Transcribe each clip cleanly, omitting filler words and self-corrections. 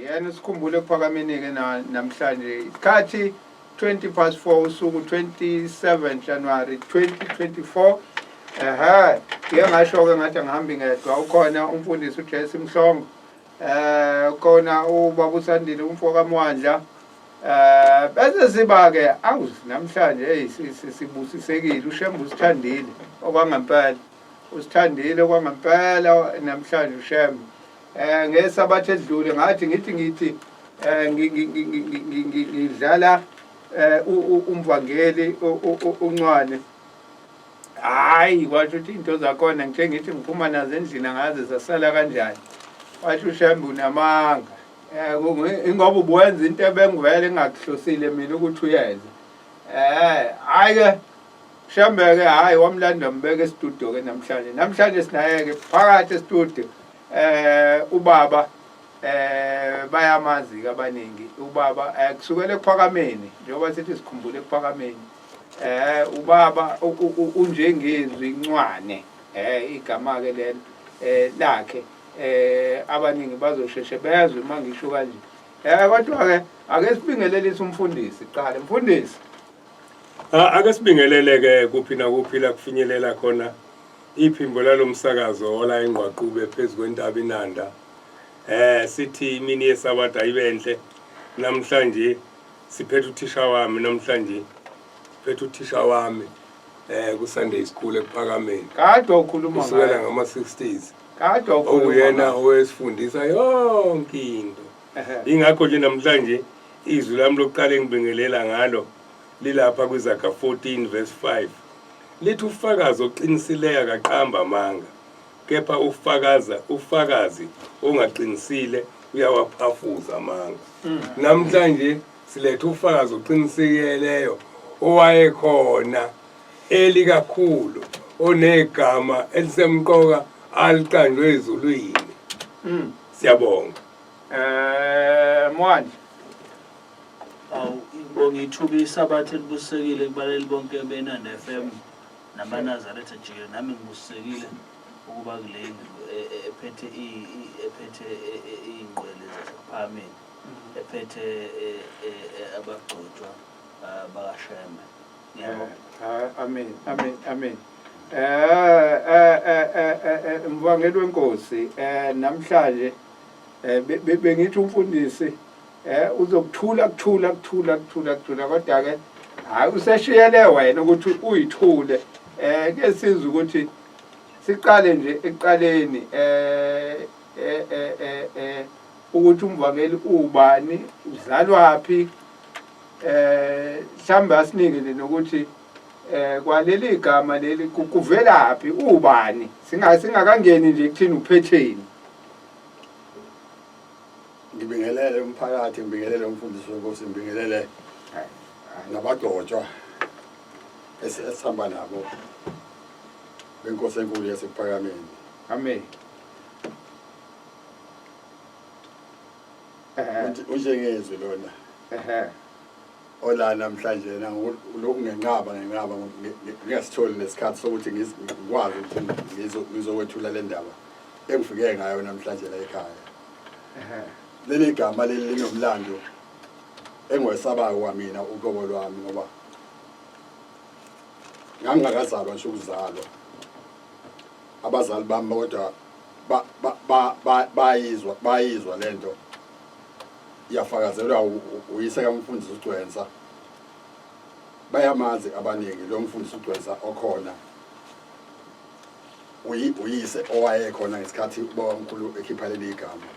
Yena usikhumbule ekuphakameni-ke namhlanje isikhathi 20 past 4 usuku 27 January 2024. Ehe, ngike ngasho-ke ngathi angihambi ngedwa, ukhona umfundisi uJesse Mhlongo, khona ubaba uSandile umfo kaMwandla, bese siba-ke awu namhlanje hey sibusisekile, uShembe usithandile okwangempela, usithandile okwangempela namhlanje uShembe. Ngesabatha edlule ngathi ngithi ngithi ngidlala umvangeli uNcwane, hayi kwasho ukuthi into zakhona ngithe ngithi ngiphuma nazo endlini angaze zasala kanjani, washo uShembe unamanga, ingoba ubuwenza into ebengivele ngingakuhlosile mina ukuthi uyenze. Hhayi-ke Shembe-ke hhayi wamlanda mbeke estudio-ke namhlanje. Namhlanje sinaye-ke phakathi estudio ubaba bayamazi-ke abaningi ubaba kusukela ekuphakameni, njengoba sithi sikhumbule ekuphakameni, ubaba uNjengezwi Ncwane, igama-ke lelo lakhe, abaningi bazosheshe bezwe uma ngisho kanje. Kodwa-ke ake sibingelelise umfundisi kuqala. Mfundisi. Ake sibingelele-ke kuphi nakuphi la kufinyelela khona iphimbo lalomsakazo ola ingqwaqube phezu kwentaba iNanda. Sithi imini yeSabatha ibenhle. Namhlanje siphethe uthisha wami, namhlanje siphethe uthisha wami ku Sunday School ekuphakameni. Kade ukhuluma ngaye. Kusukela ngama 60s. Kade ukhuluma. Okuyena owesifundisa yonke into. Ingakho nje namhlanje izwi lami lokuqala engibingelela ngalo lilapha kwiZaga 14 verse 5. Lithi ufakazi oqinisileyo akaqamba amanga, kepha ufakaza ufakazi ongaqinisile uyawaphafuza amanga. Namhlanje siletha ufakazi oqinisekeleyo owayekhona eli kakhulu onegama elisemqoka aliqanjwe ezulwini. Siyabonga. Mwandla. Awu, ngibonga ithuba isabatha elibusisekile kubaleli bonke beNanda FM namaNazaretha jikelele. Nami ngibusisekile ukuba kule ndlu ephethe ephethe iy'ngqwele zasekuphakameni, ephethe abagcotshwa bakaShembe. Ngiyabonga. Amen, amen, amen. Mvangeli wenkosi, namhlanje bengithi umfundisi uzokuthula kuthula kuthula kuthula kuthula, kodwa ke hayi useshiyele wena ukuthi uyithule. Ke sizwe ukuthi siqale nje ekuqaleni ukuthi umvangeli ubani, uzalwaphi, mhlambe asinike nje nokuthi kwaleli gama leli kuvelaphi, ubani, singakangeni nje ekuthini uphetheni. Ngibingelele umphakathi, ngibingelele umfundisi wenkosi, ngibingelele nabagcotshwa esihamba nabo benkosi enkulu yasekuphakameni. Amen. Unjengezwi lona ola namhlanje lokhu ngenqaba ngenqaba ngingasitholi nesikhathi sokuthi ngikwazi ukuthi ngizokwethula le ndaba engifike ngayo namhlanje la ekhaya. Leli gama leli linomlando engiwesabayo kwamina uqobo lwami, ngoba ngangingakazalwa ngisho ukuzalwa. Abazali bami kodwa bayizwa bayizwa lento, iyafakazelwa uyise kamfundisi uGcwensa. Bayamazi abaningi lo mfundisi uGcwensa okhona, uyise owayekhona ngesikhathi ubabamkhulu ekhipha leli gama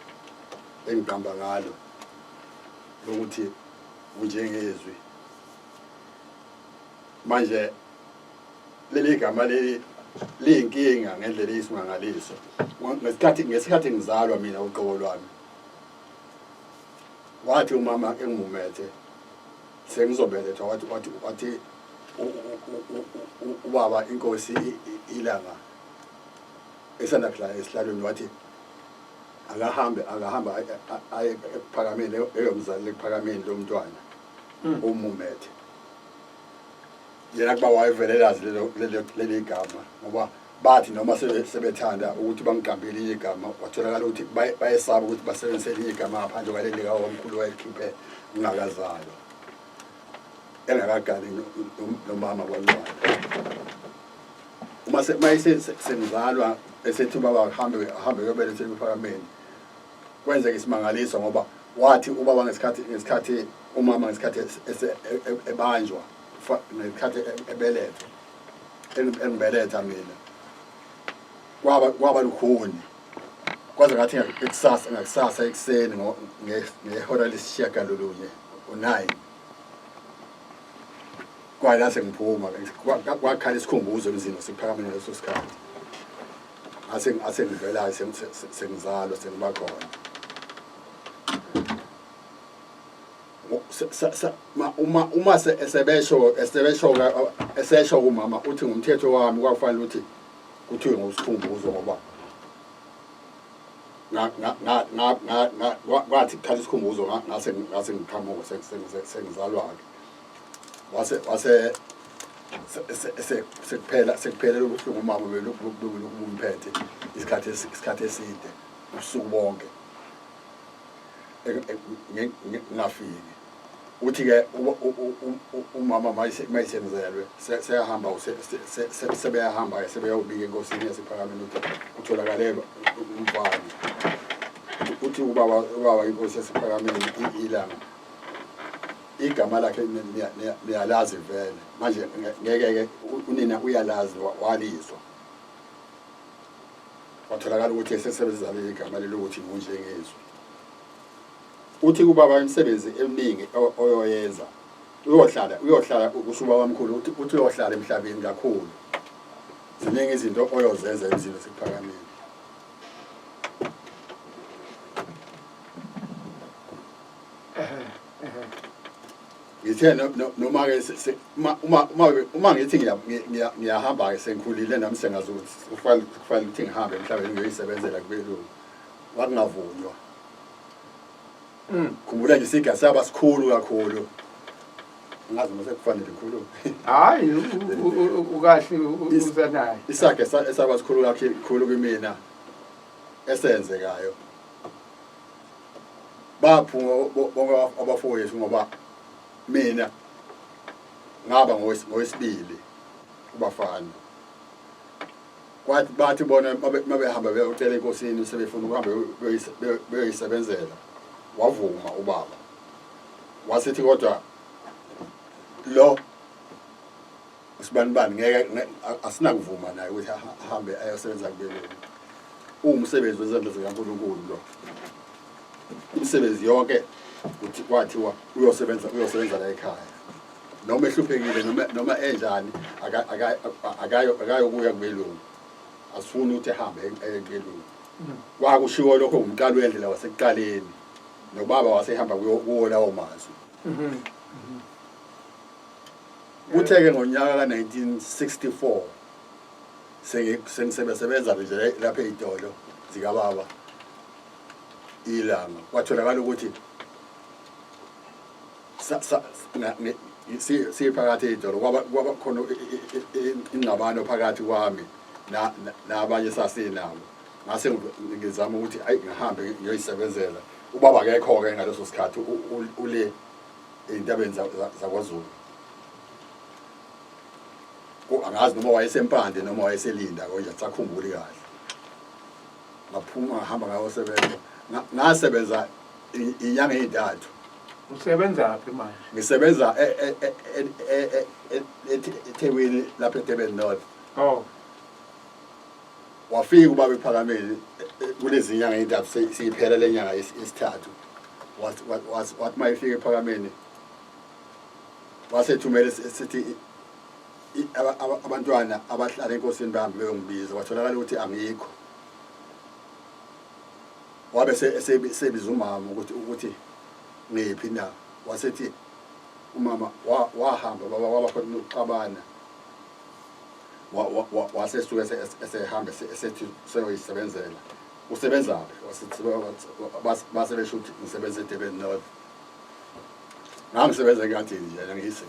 engiqamba ngalo lokuthi unjengezwi. Manje leli gama leli liyinkinga ngendlela eyisimangaliso. Ngesikhathi ngizalwa mina uqobo lwami, wathi umama engimumethe sengizobelethwa, wathi wathi wathi ubaba inkosi iLanga esanda kuhlala esihlalweni, wathi akahambe akahamba aye ekuphakameni eyomzalela ekuphakameni lo mntwana umumethe. Yena kuba wayevele lazi leli gama, ngoba Bathi noma sebethanda ukuthi bangiqambe elinye igama, kwatholakala ukuthi bayesaba ukuthi basebenzise elinye igama ngaphandle kwaleli likababamkhulu wayelikhiphe ngingakazalwa, engakagani nomama kwaNcwane. Uma sengizalwa esethi ubaba ahambe ahambe kuyobelethela ePhakameni, kwenzeka isimangaliso ngoba wathi ubaba ngesikhathi umama ngesikhathi ebanjwa, ngesikhathi ebelethwa, engibeletha mina, kwaba lukhuni kwaze ngathi ekusasa ngakusasa ekuseni ngehora lesishiyagalolunye u-9 kwala sengiphuma, kwakhala isikhumbuzo emzini waseKuphakameni ngaleso sikhathi. Ngase ngivela sengizalwa sengiba khona. Uma esebesho kumama uthi ngumthetho wami kwakufanele ukuthi kuthiwe ngosikhumbuzo ngoba kwathi kukhala isikhumbuzo ngase ngiqhamuka sengizalwa-ke, wase sekuphela lobuhlungu umama belokhu bumphethe isikhathi eside, ubusuku bonke ngingafiki. Uthi-ke umama mayisenzelwe seyahamba, sebeyahamba-ke sebeyobika enkosini yasePhakameni ukuthi kutholakale umfana. Uthi ubaba inkosi yasePhakameni iLanga, igama lakhe niyalazi vele manje, ngeke-ke unina uyalazi, walizwa. Kwatholakala ukuthi esesebenzisa leli gama leli ukuthi ngunjengezwi. Uthi kubaba imisebenzi eminingi oyoyenza, uyohlala kusho ubaba mkhulu, uthi uyohlala emhlabeni kakhulu, ziningi izinto oyozenza emzini waseKuphakameni. Ngithe noma-ke uma ngithi ngiyahamba-ke sengikhulile nami sengazi ukuthi kufanele ukuthi ngihambe emhlabeni ngiyoyisebenzela kubelungu, kwakungavunywa. Khumbula nje isiga saba sikhulu kakhulu, angazi noma sekufanele ngikhulume. Hhayi, ukahle uza naye. Isaga esaba sikhulu kakhulu kimina esenzekayo, baphuma bonke abafowethu ngoba mina ngaba ngowesibili kubafana. Kwathi bathi bona mabehamba beyocela enkosini sebefuna ukuhamba beyoyisebenzela, wavuma ubaba, wasithi kodwa lo usibanibani ngeke, asinakuvuma naye ukuthi ahambe ayosebenza kubelungu, uwumsebenzi wezandla zikaNkulunkulu lo, imisebenzi yonke kwathiwa uyosebenza la ekhaya, noma ehluphekile noma enjani, akayokuya kubelungu, asifuni ukuthi ehambe eye kubelungu. Kwakushiwo lokho ngumqali wendlela wasekuqaleni, nobaba wasehamba kuwo lawo mazwi. Kuthe-ke ngonyaka ka-1964 sengisebenza nje lapha ey'tolo zikababa iLanga, kwatholakala ukuthi siphakathi ey'tolo kwaba khona ingxabano phakathi kwami nabanye sasinabo. Ngase ngizama ukuthi ayi ngihambe ngiyoyisebenzela. Ubaba akekho-ke ngaleso sikhathi, ule ey'ntabeni zakwaZulu, angazi noma wayeseMpande noma wayeseLinda, konje asakhumbuli kahle. Ngaphuma ngahamba ngayosebenza, ngasebenza inyanga ey'ntathu. Usebenzaphi manje? Ngisebenza eThekwini lapha eDurban North. Oh. Wafika ubaba ePhakameni kulezi nyanga ey'ntathu, siyiphela le nyanga yesithathu. Wathi uma efika ePhakameni wasethumela sithi abantwana abahlala enkosini bahambe beyongibiza, kwatholakala ukuthi angikho. Wabe sebiza umama ukuthi ngiphi na, wasethi umama wahamba baba, kwaba khona ukuxabana, wasesuke esehamba esethi seyoyisebenzela. Usebenzaphi? Base besho ukuthi ngisebenza eDurban North. Ngangisebenza engadini nje,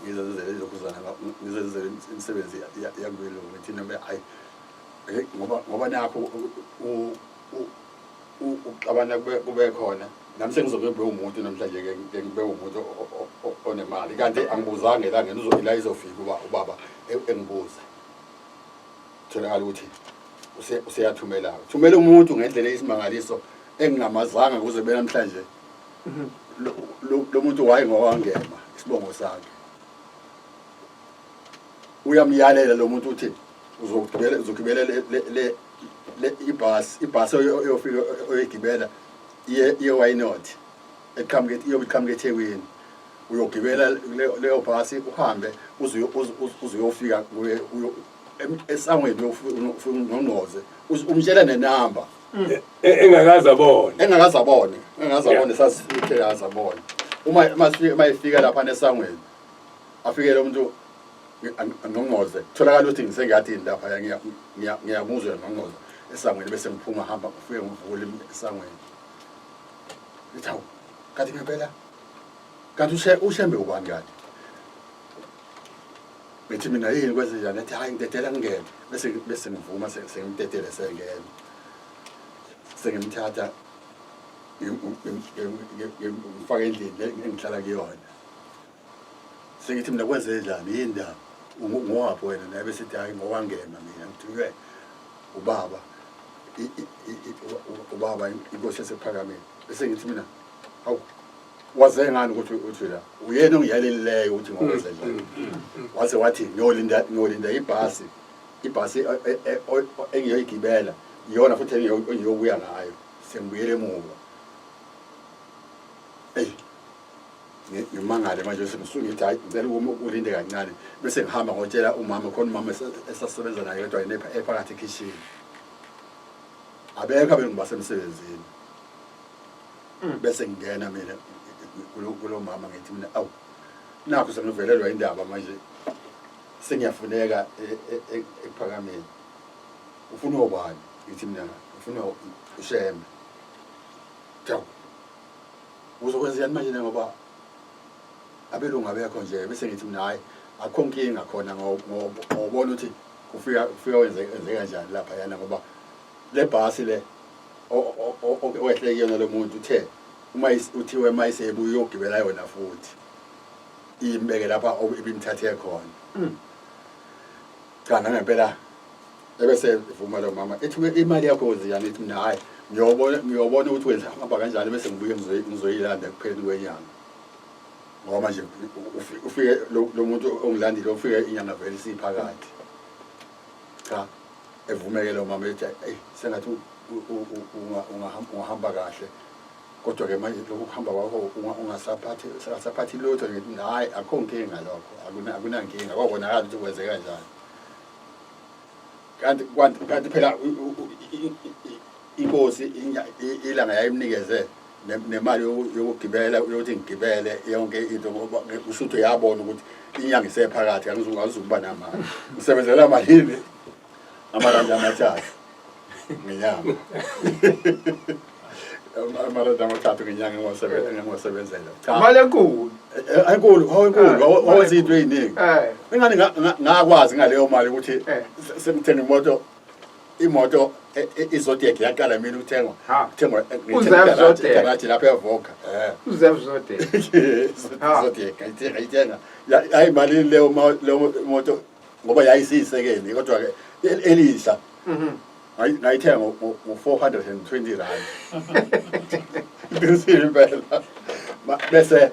ngizenzele ilokhuzana, ngizenzele imisebenzi yakubelungu. Ngithi noma hayi Ngoba nakho ukuxabana kube khona nami sengizobe ngibe umuntu namhlanje ke ngibe umuntu onemali kanti angibuzange la ngene la izofika uba ubaba engibuza tholakala ukuthi useyathumela thumela umuntu ngendlela eyisimangaliso engingamazanga kuze kube namhlanje lo muntu waye ngowangema isibongo sakhe uyamyalela lo muntu uthi uzogibela uzogibela le le ibhasi ibhasi oyofika oyigibela iye iye why not eqhamuke iyobe iqhamuke eThekwini uyogibela leyo bhasi uhambe uze uyofika kuye esangweni uyofika ungqongqoze umtshela nenamba engakaze abone engakaze abone engakaze abone sasithe akaze abone uma uma ifika lapha nesangweni afike lo muntu ngqongqoze tholakala ukuthi ngisengadini lapha ngiyamuzwa ngqongqoza esangweni bese ngiphuma hamba ngifike ngivule esangweni ngithi hawu kanti ngempela kanti ushembe ubani kanti ngithi mina yini kwenze njani ethi hhayi ngidedela ngingene bese bese ngivuma sengimdedele sengena sengimthatha ngimfaka endlini engihlala kuyona Sengithi mina kwenze njani yini ndaba ngowaphi wena naye bese ethi hayi ngowangema mina ngithunywe ubaba ubaba inkosi yasekuphakameni bese ngithi mina hawu waze ngani ukuthi uthi la uyena ongiyalelileyo ukuthi ngokwenze njani waze wathi ngiyolinda ngiyolinda ibhasi ibhasi engiyoyigibela iyona futhi engiyobuya ngayo sengibuyele emuva eyi Ngimangale manje sengisuke ngithi hayi ngicela ukuma ulinde kancane bese ngihamba ngotshela umama khona umama esasebenza naye kodwa yena ephakathi ekhishini abekho abelungu basemsebenzini bese ngingena mina kulo mama ngithi mina awu nakho sengivelelwa indaba manje sengiyafuneka ekuphakameni ufuna obani ngithi mina ngifuna ushembe Hawu Uzokwenzani manje ngoba abelungu abekho nje bese ngithi mina hayi akukho nkinga khona ngobona ukuthi kufika kufika wenze kanjani lapha yana ngoba le bhasi le owehle kuyona lo muntu uthe uma uthiwe uma isebuya uyogibela yona futhi imbeke lapha ibimthathe khona cha nangempela Ebese evuma lo mama ethi imali yakho wenziyani ethi mina hhayi ngiyobona ngiyobona ukuthi wenza hamba kanjani bese ngibuye ngizoyilanda ekupheleni kwenyanga ngoba manje ufike lo muntu ongilandile ufike inyanga vele isiphakathi cha evumeke lo mama ethi eyi sengathi ungahamba kahle kodwa-ke manje lokhu kuhamba kwakho ungasaphathi ungasaphathi lutho ngithi hhayi akukho nkinga lokho akunankinga kwabonakala ukuthi kwenzeka kanjani kanti kanti phela inkosi ilanga yayimnikeze nemali yokugibela yokuthi ngigibele yonke into ngoba kusho ukuthi uyabona ukuthi inyanga isephakathi angizukuba namali ngisebenzela malini amarandi 3 ngenyanga amarandi 3 ngenyanga engiwasebenzela cha imali enkulu enkulu hawu enkulu wawenza into eziningi ingani ngakwazi ngaleyo mali ukuthi sengithenga imoto imoto iZodiac yaqala mina ukuthengwa kuthengwa ngithenga lapha eVoka uZev Zodiac Zodiac ngayithenga yayi malini leyo leyo moto ngoba yayisiyisekeni kodwa ke elisha ngayithenga ngo-420 rand qinisile impela bese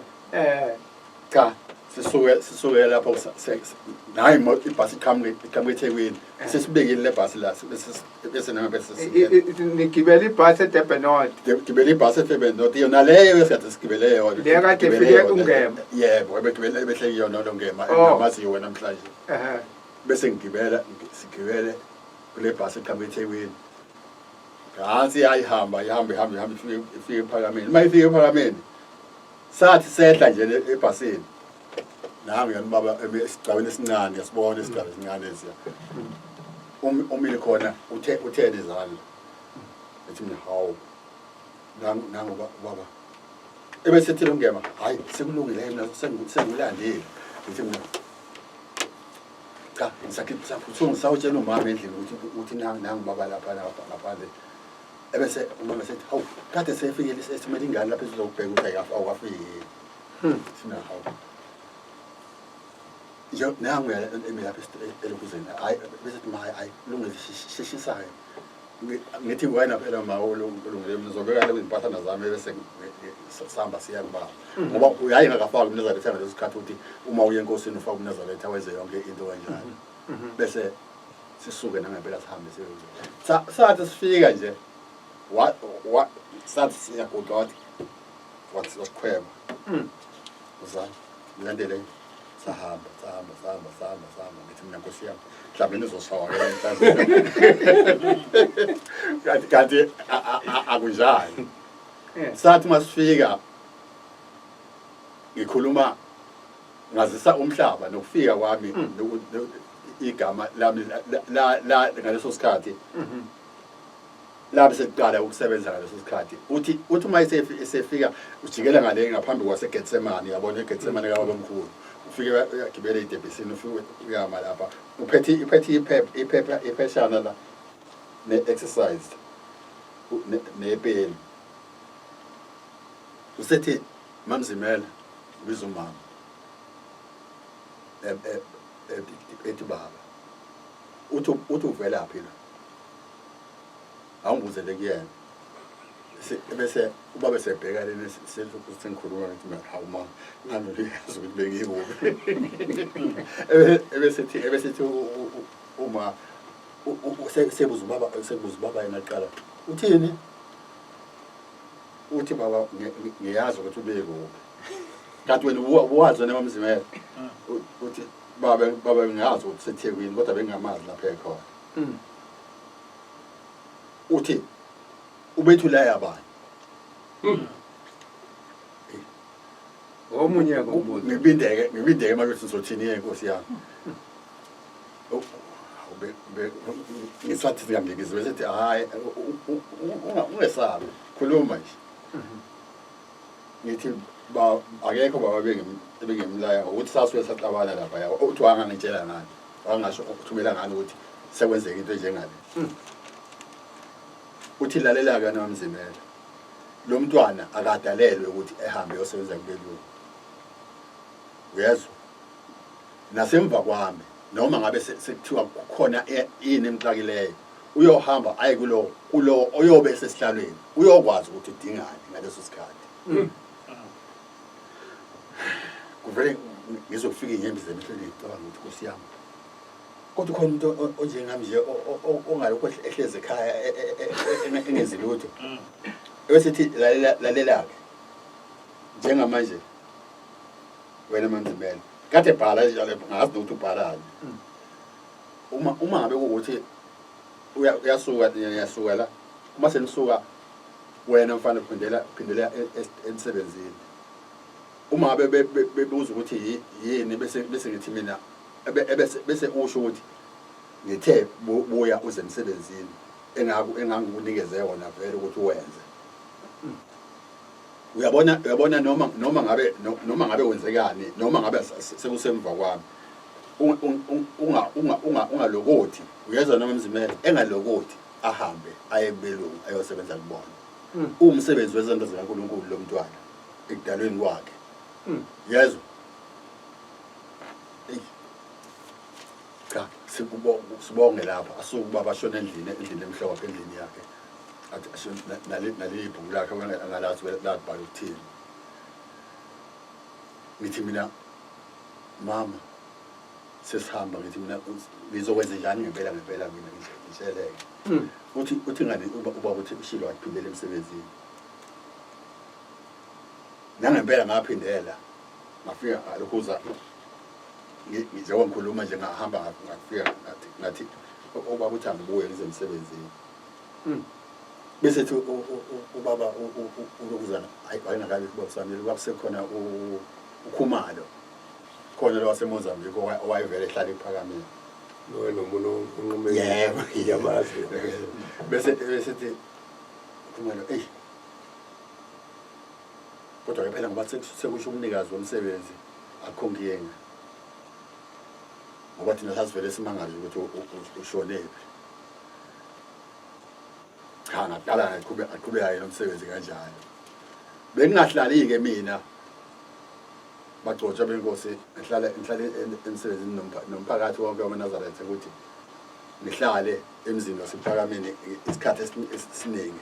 cha sisuke sisuke lapho nayi imoto ibhasi iqhamuke iqhamuke eThekwini sesibekile le bhasi la bese nami bese nigibela ibhasi eDurban North gibela ibhasi eDurban North yona leyo esikade sigibele yona le kade ifike ungema yebo ebegibele ebehle yona lo ngema engamaziyo namhlanje bese ngigibela sigibele kule bhasi eqhamuka eThekwini ngantsi yayihamba ihamba ihamba ihamba ifike ifike ephakameni uma ifike ephakameni sathi sehla nje ebhasini nangu yena ubaba emi esigcawini esincane yasibona isigcawu esincane esiya umile khona uthe uthele izandla ethi mina hawu nangu nangu baba ebese ethi longema hayi sekulungile mina sengilandile ngithi mina Cha, ngisaphuthuma ngisawutshela umama endlini ukuthi uthi nangu baba lapha ngaphandle. Ebese umama sethi hawu kade sefikile sethumela ingane lapha ezizokubheka ukuthi awukafiki yini. Sina hawu. Nje nangu emi lapha elokuzeni. Hayi bese thi maye hayi lungile sheshisayo. Ngithi wena phela ma ulungile ngizobeka le izimpahlana zami bese sihamba siya kubaba. Ngoba uyaye ngakafaki umNazaretha ngaleso sikhathi ukuthi uma uye enkosini ufaka umNazaretha wenze yonke into kanjalo. Bese sisuke nangempela sihambe siye. Sathi sifika nje wa wa sathi siyaguqa wathi wathi wasikhweba. Uzani ngilandele sahamba sahamba sahamba sahamba sahamba ngithi mina nkosi yami mhlawumbe nizoshawa ke namhlanje kanti kanti akunjalo. Sathi masifika ngikhuluma ngazisa umhlaba nokufika kwami igama lami la ngaleso sikhathi labe sekuqala ukusebenza ngaleso sikhathi. Uthi uthi uma esefika ujikela ngale ngaphambi kwaseGetsemane, yabona eGetsemane kababamkhulu, ufike uyagibela idebhisini, ufike uyama lapha uphethe uphethe iphepha iphepha ipheshana la ne-exercise nepeni. Usethi mamzimela ubiza umama ethi baba uthi uthi uvelaphi lo, awungibuzele kuyena. Bese ubaba esebheka lena selokhu sengikhuluma ngithi mina hawu ma ngani uyazi ukuthi bengikuphi. Ebesethi ebesethi uma sebuza ubaba sebuza ubaba yena kuqala uthini, uthi baba ngiyazi ukuthi ubekuphi kanti wena uwazi wena mamzimela. Uthi baba baba ngiyazi ukuthi useThekwini kodwa bengingamazi lapha ekhona. Uthi ubethu la yabani Omunye akumbuzo. Ngibindeke ngibindeke manje ukuthi ngizothini yena inkosi yami. Ngisathi siyamnikeza bese ethi hayi ungesabi khuluma nje. Ngithi ba akekho baba bengimlaya ngokuthi sasuke saxabana lapha yabo. Uthi wangangitshela ngani? Wangasho ukuthumela ngani ukuthi sekwenzeka into enjengale. Uthi lalela ke nomzimela. Lo mntwana akadalelwe ukuthi ehambe eyosebenza kubelungu. Uyezwa? Nasemva kwami noma ngabe sekuthiwa kukhona ini emxakileyo uyohamba aye kulo kulo oyobe esesihlalweni uyokwazi ukuthi udingani ngaleso sikhathi. Kuvele ngizofika inyembezi emehlweni ngicabanga ukuthi Nkosi yami kodwa ukhona umuntu onjengami nje ongalokho ehlezi ekhaya engenzi lutho. Ebese lalela lalela-ke njengamanje wena Manzimela kade bhala njalo ngazi nokuthi ubhalani. Uma uma ngabe kuwukuthi uyasuka niyasuka la uma senisuka wena mfana phindela phindela emsebenzini. Uma ngabe bebuza ukuthi yini bese bese ngithi mina bese bese usho ukuthi ngithe buya uze emsebenzini engaku engangikunikeze wona vele ukuthi uwenze. Uyabona uyabona noma noma ngabe noma ngabe wenzekani noma ngabe sekusemva kwami unga unga unga ungalokothi uyezwa noma mzimela engalokothi ahambe aye kubelungu ayosebenza kubona. Umsebenzi wezandla zikaNkulunkulu lo mntwana ekudalweni kwakhe. Yezwa? Eyi. Cha, sibonge lapha asuke ubaba ashone endlini endlini emhlophe endlini yakhe. Athi ashone naleli bhuku lakhe angalazi labhala ukuthini. Ngithi mina mama sesihamba ngithi mina ngizokwenza njani ngempela ngempela mina ngitsheleke. Uthi uthi ngani ubaba uthi ushilo waphindela emsebenzini. Nangempela ngaphindela ngafika ngalokhuza njengoba ngikhuluma nje ngahamba ngafika ngathi ngathi ubaba uthi angibuye ngize emsebenzini. Bese ethi ubaba ulokhuzana hayi wayengakabi ubaba Samile kwakusekhona uKhumalo khona lo waseMozambique owayevele ehlala ephakamile. Lo nomuntu unqume. Yebo, ngiyamazi. Bese bese ethi uKhumalo eyi kodwa ke phela ngoba sekusho umnikazi womsebenzi akukho nkinga. Ngoba thina sasivele simangale ukuthi ushonephi. Cha, ngaqala ngaqhubeka nomsebenzi kanjalo. Bengingahlali-ke mina, bagcotshwa benkosi, ngihlale emsebenzini nomphakathi wonke wamaNazaretha, ukuthi ngihlale emzini wasePhakameni isikhathi esiningi.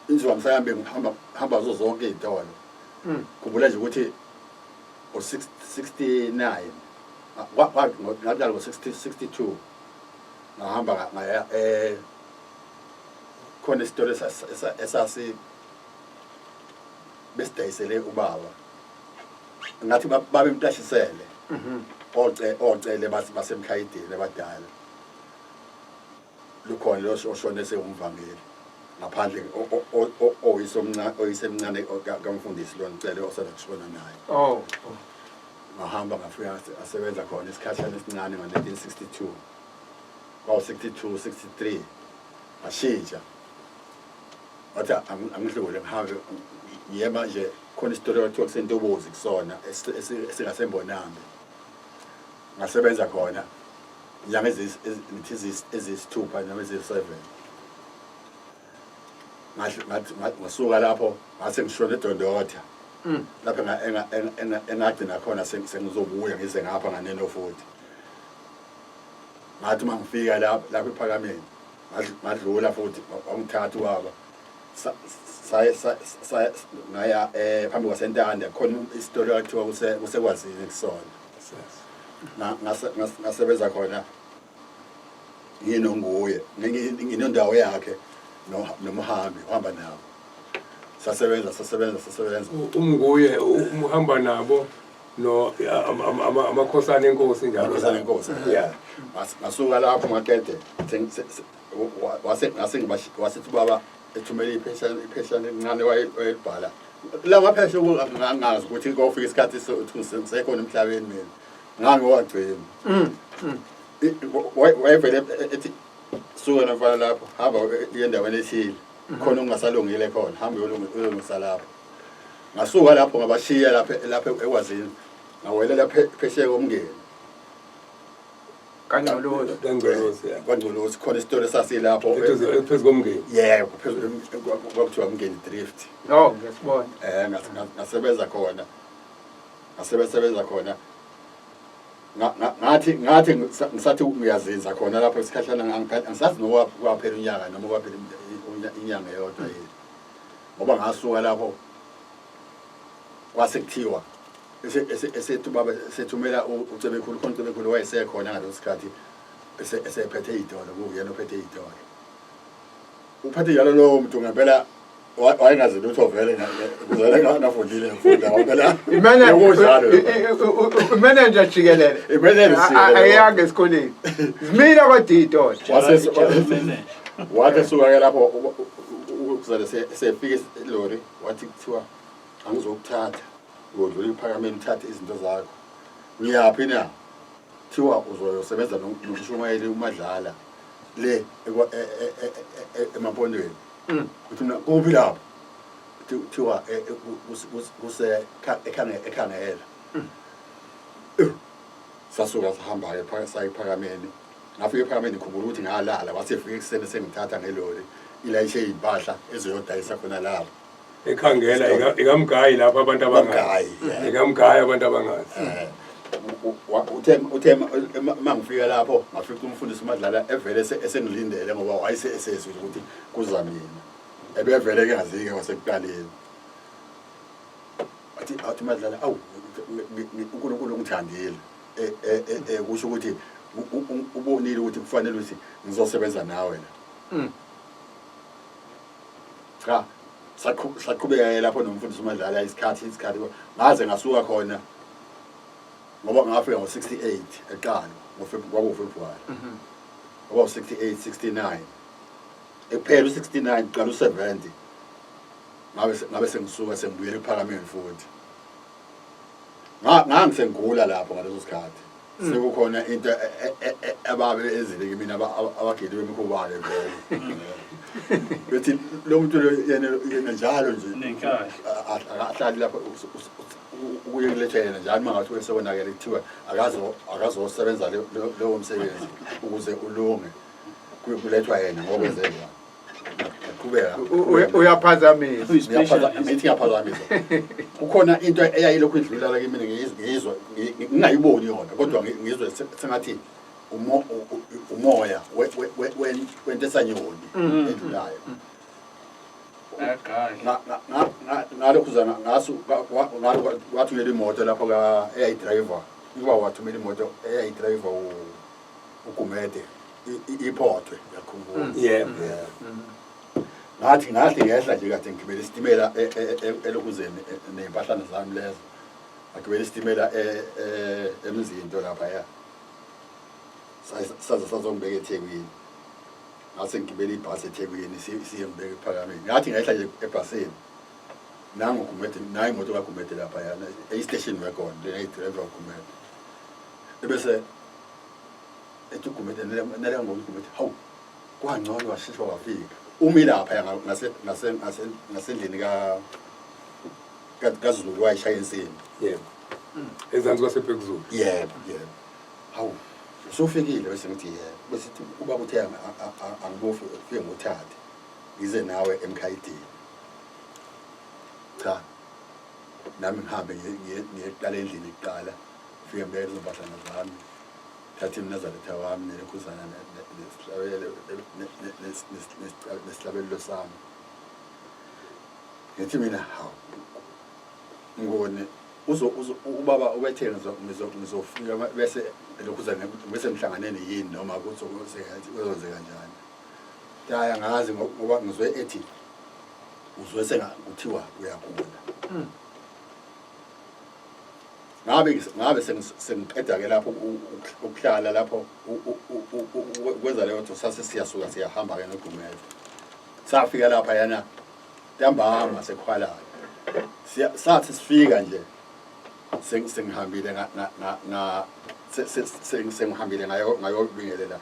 Inzwa ngisahambe ngihamba hamba zo zonke iy'tolo. Khumbula nje ukuthi ngo-69, ngaqala ngo-62, ngahamba ngaya khona isitolo esasi besidayisele ubaba, ngathi babemtashisele ocele basemkhayidini abadala, lukhona lo oshone sewumvangeli ngaphandle, oyisomncane, oyisemncane kamfundisi lo ngicele osanda kushona naye. Ngahamba ngafika asebenza khona isikhashana esincane ngo-1962, kwawu-62, 63, ngashintsha, wathi angidlule ngihambe ngiye manje khona isitolo ekuthiwa kuseNtobozi kusona esingaseMbonambi. Ngasebenza khona inyanga ngithi eziyisithupha noma eziyi-7. Ngasuka lapho ngase ngishona eDondotha, lapho engagcina khona sengizobuya ngize ngapha nganeno futhi. Ngathi uma ngifika lapho ePhakameni, ngadlula futhi, wangithatha ubaba, ngaya phambi kwaseNtanda, khona isitolo ekuthiwa kuseKwazini kusona. Ngasebenza khona nginonguye, nginondawo yakhe nomhambi uhamba nabo, sasebenza sasebenza sasebenza. Umnguye umuhamba nabo no amakhosana enkosi njalo. Amakhosana enkosi. Yeah. Ngasuka lapho ngaqede, wase ngase wasithi ubaba ethumela ipheshana elincane wayelibhala la maphesha, ngangazi ukuthi kofika isikhathi sokuthi ngisekhona emhlabeni mina ngangiwagcina. Wayevele ethi, "Suka nomfana lapho, hamba uye endaweni ethile, khona okungasalungile khona, hamba uyolungisa lapho." Ngasuka lapho ngabashiya lapha eKwazini, ngawelela phesheya koMngeni. KaNgcolosi. KaNgcolosi, yeah. KwaNgcolosi khona isitolo esasilapho. Phezu koMngeni. Yebo, phezu, kwakuthiwa Mngeni Drift. Oh, ngiyasibona. Ngasebenza khona, ngasebenza khona, ngathi ngisathi ngiyazinza khona lapho isikhashana, angisazi noma kwaphela unyaka noma kwaphela inyanga eyodwa yini, ngoba ngasuka lapho kwase kuthiwa esethi ubaba sethumela uCebekhulu khona. UCebekhulu wayesekhona ngaleso sikhathi, esephethe iy'tolo, kuyena ophethe iy'tolo, uphethe njalo lowo muntu. Ngempela wayengazi lutho vele, kuzele ngafundile, ngifunda ngoba kunjalo. Imanager jikelele. Imanager jikelele. Ayanga esikoleni, zimile kodwa iy'tolo. Wathi suka-ke lapho kuzale sefika ilori, wathi kuthiwa angizokuthatha, uyodlula iPhakameni uthathe izinto zakho. Ngiyaphi na? Kuthiwa uzoyosebenza nomshumayeli uMadlala le eMampondweni. Uthi mina, "Kuphi lapho?" Kuthiwa kuse eKhangela. Sasuka sahamba-ke saya ePhakameni. Ngafika ePhakameni, ngikhumbula ukuthi ngalala, wasefika ekuseni sengithatha ngelori ilayishe iy'mpahla ezoyodayisa khona lapho. EKhangela ikaMgayi lapho abantu abangazi. KwaMgayi, yeah. Ikamgayi abantu abangazi. Uthe uma ngifika lapho ngafica umfundisi uMadlala evele esengilindele, ngoba wayese esezwile ukuthi kuza mina, ebevele ke ngazike kwasekuqaleni. Athi uMadlala, "Awu, uNkulunkulu ungithandile, kusho ukuthi ubonile ukuthi kufanele ukuthi ngizosebenza nawe la." Cha, saqhubeka lapho nomfundisi uMadlala isikhathi ngaze ngasuka khona, ngoba ngafika ngo-68 eqala kwakuFebruwari, ngoba u-68, 69 ekuphela, u-69 kuqala u-70, ngabe sengisuka sengibuyela ePhakameni futhi. Ngangisengigula lapho ngaleso sikhathi, sekukhona into ababe ezile kimina abagili bemikhuba-ke vele, bethi lo muntu lo yena njalo nje Nenkahle. Akahlali lapho. Kuye kulethwe yena njalo uma ngathi sekonakele kuthiwa akazosebenza lowo msebenzi ukuze ulunge, kuye kulethwa yena ngokwenze njani. Ngaqhubeka. Uyaphazamisa. Ngithi ngiyaphazamisa. Kukhona into eyayilokhu idlula la kimi ngiyizwa ngingayiboni yona kodwa ngizwe sengathi umoya wento esanyoni edlulayo. Ngalokhu ngasu wathumela imoto lapho ka eyayidrayiva, ukuba wathumela imoto eyayidrayiva uGumede iphothwe ngiyakhumbula. Yebo. Ngathi ngathi ngehla nje kade ngigibele isitimela elokuzeni ney'mpahlana zami lezo, ngagibela isitimela eMzinto laphaya, saze sazongibeka eThekwini. Ngase ngigibele ibhasi eThekwini siye ngibeka ePhakameni. Ngathi ngehla nje ebhasini, nangu uGumede, nayi imoto kaGumede laphayana eyi-station wagon le eyayidrayiva uGumede. Ebese ethi uGumede nele ngoba uGumede, hawu kwangcono washesha wafika. Umi laphaya ngasendlini kaZulu wayeshaya insimbi. Yebo. Ezansi kwaseBhekuzulu. Yebo, yebo. Hawu usufikile, bese ngithi yebo. Bese ithi ubaba uthe angibofi ufike ngothathe ngize nawe emkhayidini. Cha, nami ngihambe ngiye kuqala endlini kuqala, fike ngibeke lezo mpahlana zami, thathe iMnazaretha wami nelekhuzana nesihlabelelo sami. Ngithi mina hawu ngone uzo ubaba ubethe ngizofika bese lokhuzana bese emhlanganeni yini noma kuzokwenzeka kanjani. Hayi angazi ngoba ngizwe ethi uzwe sengakuthiwa uyagula. Ngabe sengiqeda ke lapho ukuhlala lapho ukwenza leyo nto, sase siyasuka siyahamba ke noGumede. Safika lapha yana ntambama sekuhwalala. Sathi sifika nje sengihambile sengihambile ngayobingelela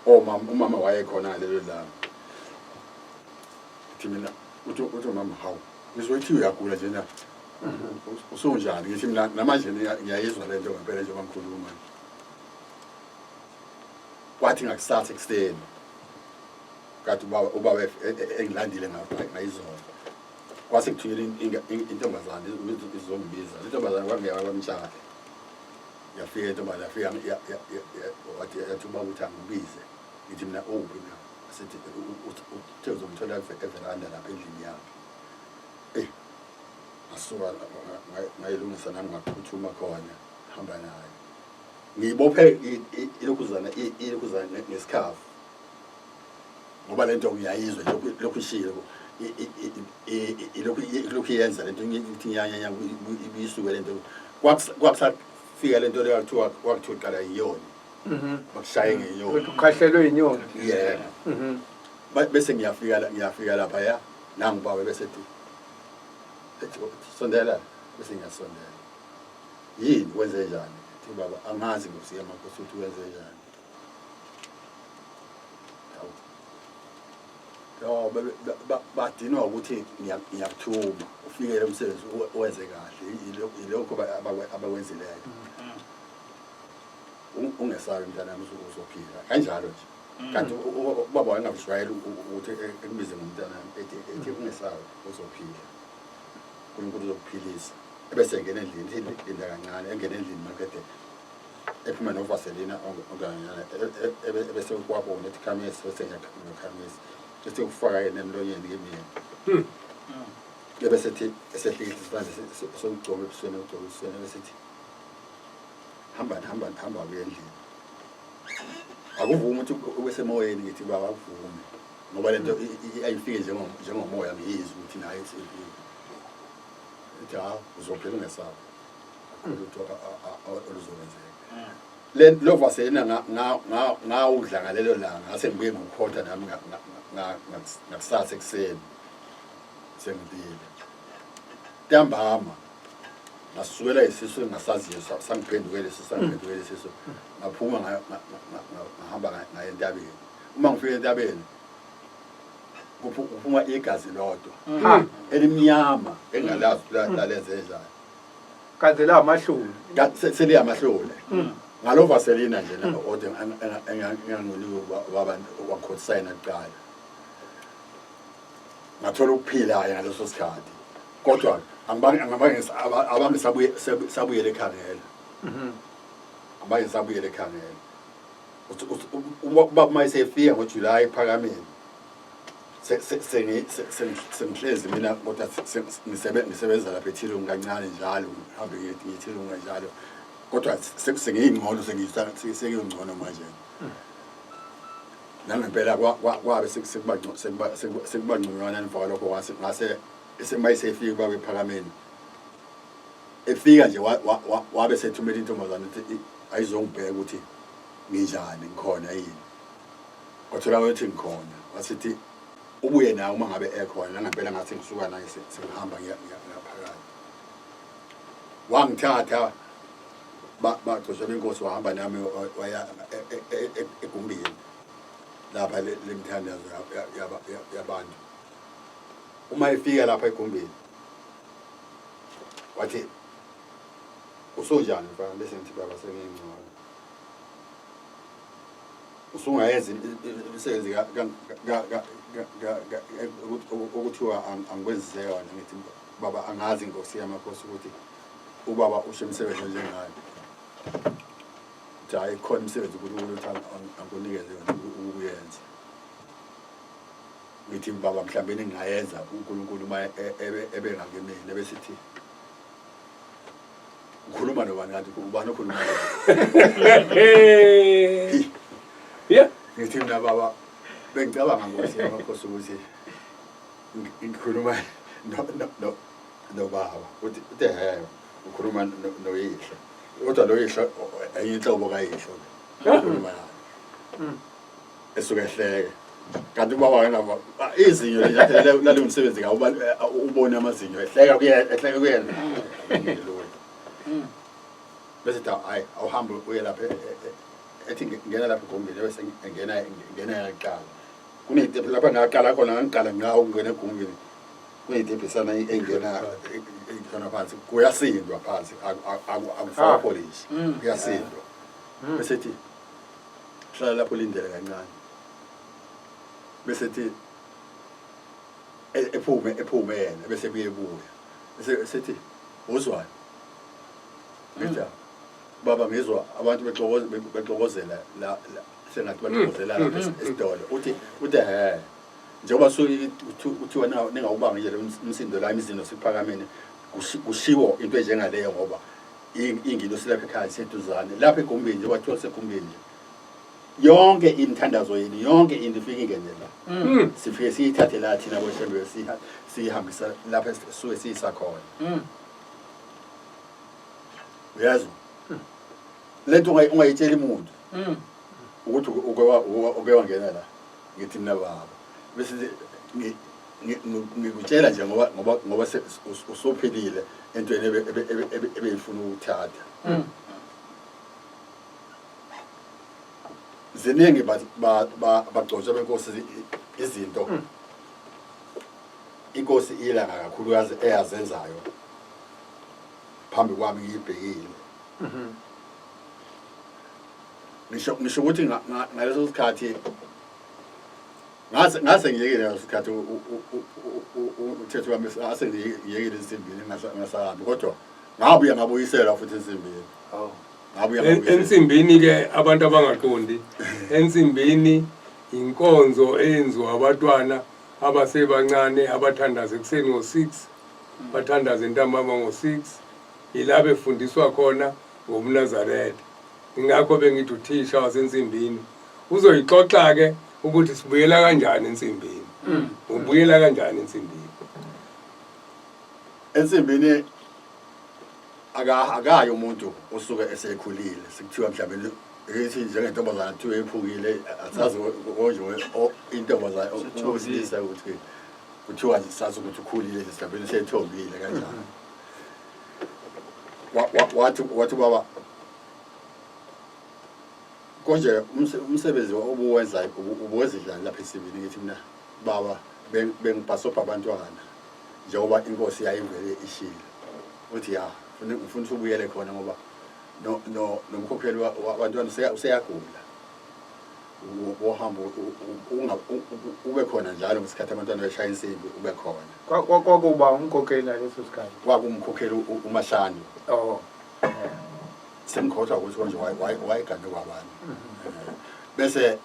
omama, umama wayekhona ngalelo langa. Ngithi mina uthi umama hawu ngizwe ithi uyagula nje na usunjani? Ngithi mina namanje ngiyayizwa lento ngempela njengoba ngikhuluma. Kwathi ngakusasa ekuseni kade ubaba engilandile ngayizolo, kwase kuthunyelwa intombazane izongibiza. Le ntombazane kwakungeyakwaMtshali. Yafika intombazane, yafika wathi yathi ubaba uthi angikubize. Ngithi mina uphi na? Asithi uthe uzomthola everanda lapha endlini yakhe. Ngasuka ngayilungisa nami ngaphuthuma khona hamba naye. Ngiyibophe ilokhuzana ngesikhafu ngoba lento ngiyayizwa lokhu ishilo ilokhu iyenza lento, ngithi ngiyanyanya ibisuke lento. Kwakusafika lento leyo kuthiwa kwakuthiwa qala iyoni, bakushaye ngenyoni, ukuthi ukhahlelwe inyoni. Yebo. Bese ngiyafika lapha ya nangu baba bese ethi sondela, bese ngiyasondela. Yini wenze njani? Thi baba angazi Nkosi yamakhosi ukuthi wenze njani. Yo badinwa ukuthi ngiyakuthuma ufike lo msebenzi uwenze kahle, yilokho abakwenzileyo. Ungesabi mntanami, uzophila kanjalo nje. Kanti ubaba wayengakujwayeli ukuthi ekubize ngomntanami, ethi ungesabi uzophila, uNkulunkulu uzokuphilisa. Ebese engena endlini, ethi linda kancane, engena endlini maqede ephume novaselina onganyana, ebese kwabona ethi khamisa, bese ngiyakhamisa, bese kufaka yena emlonyeni kimina. Ebese ethi esehlikihla isandla sokugcoba ebusweni, ukugcoba ebusweni, ebese ethi hamba hamba hamba kuye endlini. Akuvumi ukuthi ubesemoyeni. Ngithi baba akuvume ngoba lento ayifike njengomoya, ngiyizwe ukuthi naye isifike. Ethi ha uzophila ungesabi, akukho lutho oluzokwenzeka. Le lo vaselina ngawudla ngalelo langa, ngase ngibuye ngokukhotha nami ngakusasa ekuseni sengibile. Ntambama ngasukela isisu engingasaziyo, sangiphendukela isisu, sangiphendukela isisu. Ngaphuma ngahamba ngaya entabeni. Uma ngifika entabeni kuphuma igazi lodwa elimnyama engingalazi ukuthi lalenze njani. Kanti la amahlule. Seliyamahlule. Ngalo vaselina nje la ode engangonike wabantu wakhothisa yena kuqala. Ngathola ukuphila ke ngaleso sikhathi. Kodwa angibange angibange abange sabuye sabuyele ekhangela. Abange sabuyele ekhangela. Ubaba uma esefika ngoJuly ephakameni sengihlezi mina kodwa ngisebenza lapha ethilungu kancane njalo ngihambe ngiyethilungu kanjalo kodwa sengiyingcono sengiyingcono manje nangempela kwabe sekuba ngconywana emva kwalokho ngase esemayisefika ubaba ephakameni efika nje wabe sethumela intombazane ukuthi ayizongibheka ukuthi nginjani ngikhona yini Kwathola ukuthi ngikhona wasithi ubuye nawe uma ngabe ekhona nangempela ngathi ngisuka naye sengihamba ngiyaphakathi wangithatha bagcotshwa benkosi wahamba nami waya e, e, e, egumbini lapha lemithandazo yabantu uma efika lapha egumbini wathi usunjani mfana bese ngithi baba sengingcono usungayenza imisebenzi okuthiwa angikwenzise yona ngithi baba angazi nkosi yamakhosi ukuthi ubaba usho imisebenzi onjengani ukuthi hhayi khona imisebenzi uNkulunkulu ukuthi angikunikeze yona ukuyenza ngithi baba mhlawumbe ningayenza uNkulunkulu uma e, e, ebengakimina ebesithi ukhuluma nobani kanti ubani okhuluma yeah ngithi mina baba bengicabanga nkosi yamakhosi ukuthi ngikhuluma nobaba uthi uthe he ukhuluma noyihlo kodwa lo yihlo enye inhlobo kayihlo ukhuluma naye esuke ehleke kanti ubaba wayengava izinyo laliwumsebenzi kawo ubone amazinyo ehleka kuyena ehleka kuyena bese thi hayi awuhambe uye lapha e, e, e, ethi ngena lapha egumbini bese ngena ngena yaqala kuneyitephu lapha ngaqala khona ngangiqala ngawo ukungena egumbini kuneyitebhisana engena khona phansi kuyasindwa phansi akufakwa ah. polish kuyasindwa bese thi hlala lapho ulindele kancane bese thi ephume ephume yena bese kuye buya bese sethi uzwani ngithi mm. baba ngizwa abantu bexokoza bexokozela la sengathi baxokozela lapha mm. esitolo uthi uthi he njengoba suke kuthiwa ningawubanga nje umsindo la imizindo siphakameni kushiwo into enjengaleyo ngoba ingilosi lapha ekhaya iseduzane lapha egumbini njengoba kuthiwa segumbini nje yonke imithandazo yenu yonke into ifike ingene la mm. sifike siyithathe la thina boshembe siyihambisa lapha esisuke siyisa khona mm. uyezwa mm. lento ungayitsheli muntu ukuthi uke wangena la ngithi mina baba bese ngikutshela nje ngoba ngoba ngoba usuphilile entweni ebeyifuna ukuthatha mm. ziningi bagcotshwa benkosi izinto mm. inkosi ilanga kakhulu yazi eyazenzayo phambi kwami ngiyibhekile mm-hmm. ngisho ngisho ukuthi ngaleso sikhathi Ngase ngase ngiyekile ngaleso sikhathi umthetho wami ngase ngiyekile ensimbini ngasahambi kodwa ngabuya ngabuyiselwa futhi ensimbini. Oh. Ngabuya ngabuyiselwa. Ensimbini ke abantu abangaqondi ensimbini inkonzo eyenziwa abatwana abasebancane abathandaza ekuseni ngo-6 bathandaza entambama ngo-6 yila befundiswa khona ngobuNazaretha ingakho bengithi uthisha wasensimbini uzoyixoxa-ke ukuthi sibuyela kanjani ensimbini mm. ubuyela kanjani ensimbini ensimbini akayi umuntu osuke esekhulile sekuthiwa mhlawumbe ethi njengentombazana kuthiwa ephukile asazi konje intombazana owesilisa ukuthi kuthiwa sazi ukuthi ukhulile nje mhlawumbe usethombile kanjani wathi wathi baba Konje umsebenzi obuwenza ubuwenza njani lapha esibini ngithi mina baba bengibhasobha abantwana njengoba inkosi yayivele ishilo uthi ya Ngifuna ngifuna ukuthi ubuyele khona ngoba no no nomkhokheli wabantwana useyagula. Wohamba ube khona njalo ngesikhathi abantwana beshaya insimbi ube khona. Kwakuba umkhokheli ngaleso sikhathi. Kwakumkhokheli uMashani. Oh. Sengikhohlwa ukuthi konje wayegane kwabani. Bese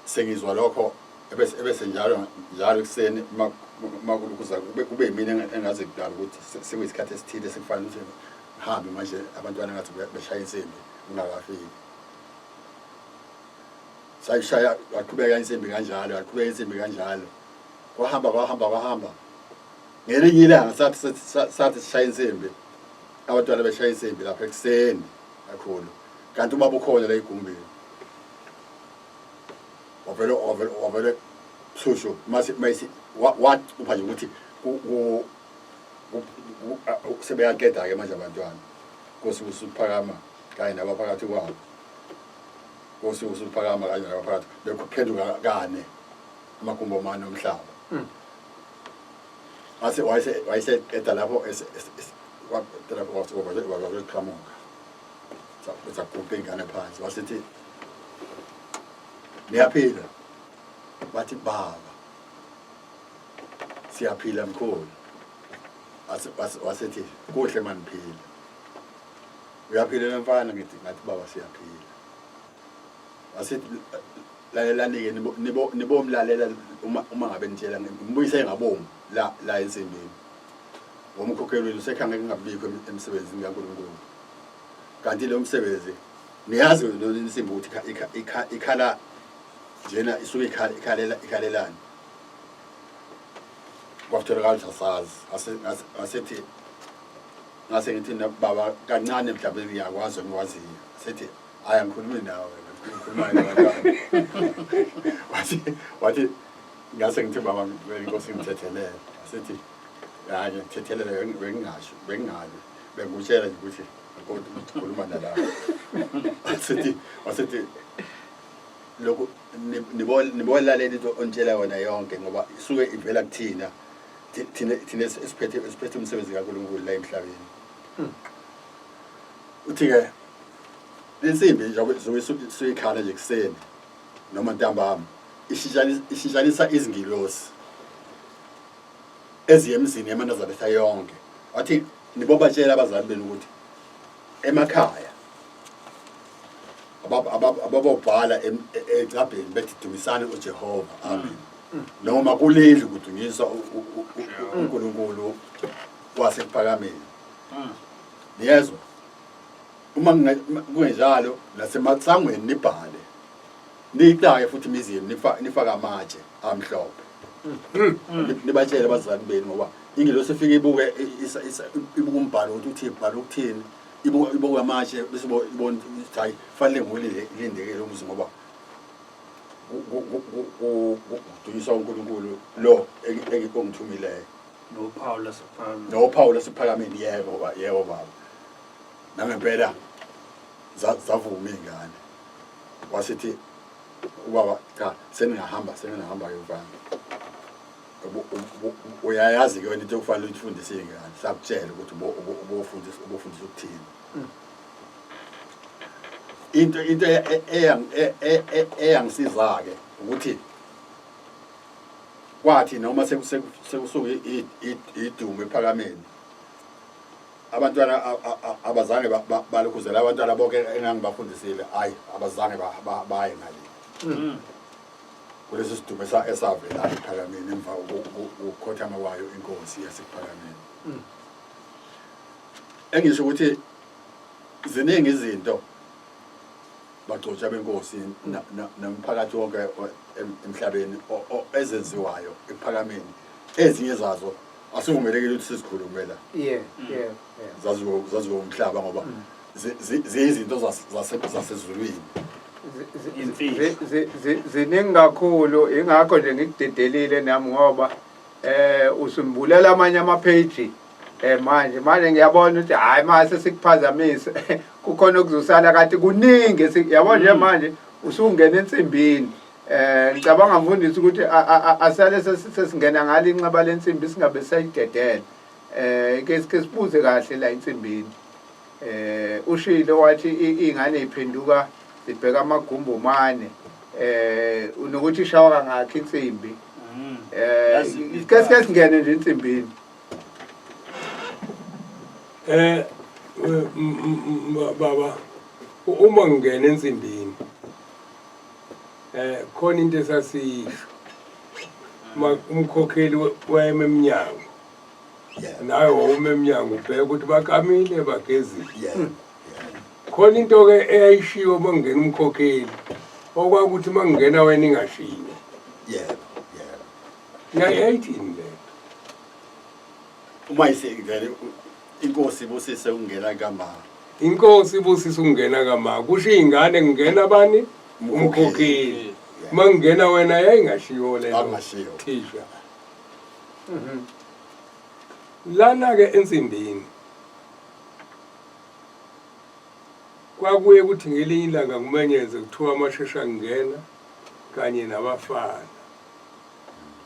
sengizwa lokho ebese ebese njalo njalo ekuseni makuza kube kube yimina engaze kudala ukuthi sekuyisikhathi esithile sekufanele ukuthi ngihambe manje abantwana ngathi beshaya insimbi ngingakafiki sayishaya yaqhubeka insimbi kanjalo yaqhubeka insimbi kanjalo kwahamba kwahamba kwahamba ngelinye ilanga sathi sathi sishaya insimbi abantwana beshaya insimbi lapha ekuseni kakhulu kanti ubaba ukhona la egumbini wavele wavele wavele shushu mase mayisi wacupha nje ukuthi sebeyaqeda-ke manje abantwana nkosi usuphakama kanye nabaphakathi kwabo nkosi usuphakama kanye nabaphakathi bekuphenduka kane amagumbi omane omhlaba wase wayese wayeseqeda lapho waqeda lapho wase waqhamuka saguqa ingane phansi wasithi niyaphila bathi baba siyaphila mkhulu wasethi kuhle maniphila uyaphila mfana ngithi ngathi baba siyaphila wasithi lalelani-ke nibomlalela uma ngabe nitshela ngibuyise ngabomu la la ensimbini ngomkhokheli wenu sekhange kungabikho emsebenzini kaNkulunkulu kanti lo msebenzi niyazi lona insimbi ukuthi ikhala njena isuke ikhalela ikhalelani kwakutholakala ukuthi asazi asethi ngase ngithi baba kancane mhlawumbe ngiyakwazi engikwaziyo sethi hayi angikhulumi nawe ngikhuluma nabantwana wathi wathi ngase ngithi baba inkosi ngithethelele asethi hayi ngithethelele bengingasho bengingabi bengikutshela nje ukuthi kodwa ukhuluma nalapho wasethi wasethi lokhu nibolalela into ontshela yona yonke ngoba isuke ivela kuthina thina thina esiphethe esiphethe umsebenzi kaNkulunkulu la emhlabeni uthi ke lensimbi njengoba isuyikhala nje kuseni noma ntambama ishintshanisa izingilosi eziye emzini yamaNazaretha yonke wathi nibobatshela abazali benu ukuthi emakhaya ababobhala ecabheni bethi dumisani uJehova amen noma kulindlu kudunyiswa uNkulunkulu wasekuphakameni niyezwa uma kungenjalo nasemasangweni nibhale niyixake futhi imizi yenu nifake amatshe amhlophe nibatshele abazali benu ngoba ingelosi ifike ibuke ibuke umbhalo ukuthi uthi ibhala ukuthini ibuke amatshe bese ibona ukuthi hayi fanele ngulindeke lo muzi ngoba kudunyiswa uNkulunkulu lo engithumileyo nophawu lasephakameni nophawu lasephakameni yebo yebo baba nangempela zavuma iy'ngane wasithi ubaba cha seningahamba seningahamba-ke mfana uyayazi-ke wena into okufanele uyifundise iy'ngane sakutshela ukuthi ubofundisa ubofundisa ukuthini into into eyangisiza-ke ukuthi kwathi noma sekusuke idumo ephakameni abantwana abazange balokhuzela abantwana bonke engangibafundisile hayi abazange baye ngale kulesi sidumo esavela ephakameni emva kokukhothama kwayo inkosi yasekuphakameni engisho ukuthi ziningi izinto bagcotsha benkosi nomphakathi wonke emhlabeni ezenziwayo ekuphakameni ezinye zazo asivumelekile ukuthi sizikhulume la yeah yeah zaziwo zaziwo umhlaba ngoba ziyizinto zasezulwini ziningi kakhulu ingakho nje ngikudedelile nami ngoba eh usumbulela amanye ama page eh manje manje ngiyabona ukuthi hayi mase sikuphazamise kukhona okuzosala kanti kuningi yabo nje manje usungena ensimbini eh ngicabanga mfundisi ukuthi asale sesingena ngale inxeba lensimbi singabe sayidedela. Eh ke sike sibuze kahle la insimbini. Eh ushilo wathi ingane iphenduka zibheka amagumbi omane. Eh unokuthi ishawa kangakhi insimbi. Eh ke sike singene nje insimbini. Eh baba uma ngingena ensimbini eh khona into esasiyisho umkhokheli wayema emnyango nawe wawuma emnyango ubheka ukuthi bakamile bagezile khona into ke eyayishiwo uma kungena umkhokheli okwakuthi uma kungena wena ingashiwo yebo yebo yayithini le uma isivele inkosi ibusise ukungena kama inkosi ibusise ukungena kama kusho iy'ngane kungena bani umkhokheli uma kungena wena yayingashiwo le nto thisha lana-ke ensimbini kwakuye kuthi ngelinye ilanga kumenyeze kuthiwa amashesha ngena kanye nabafana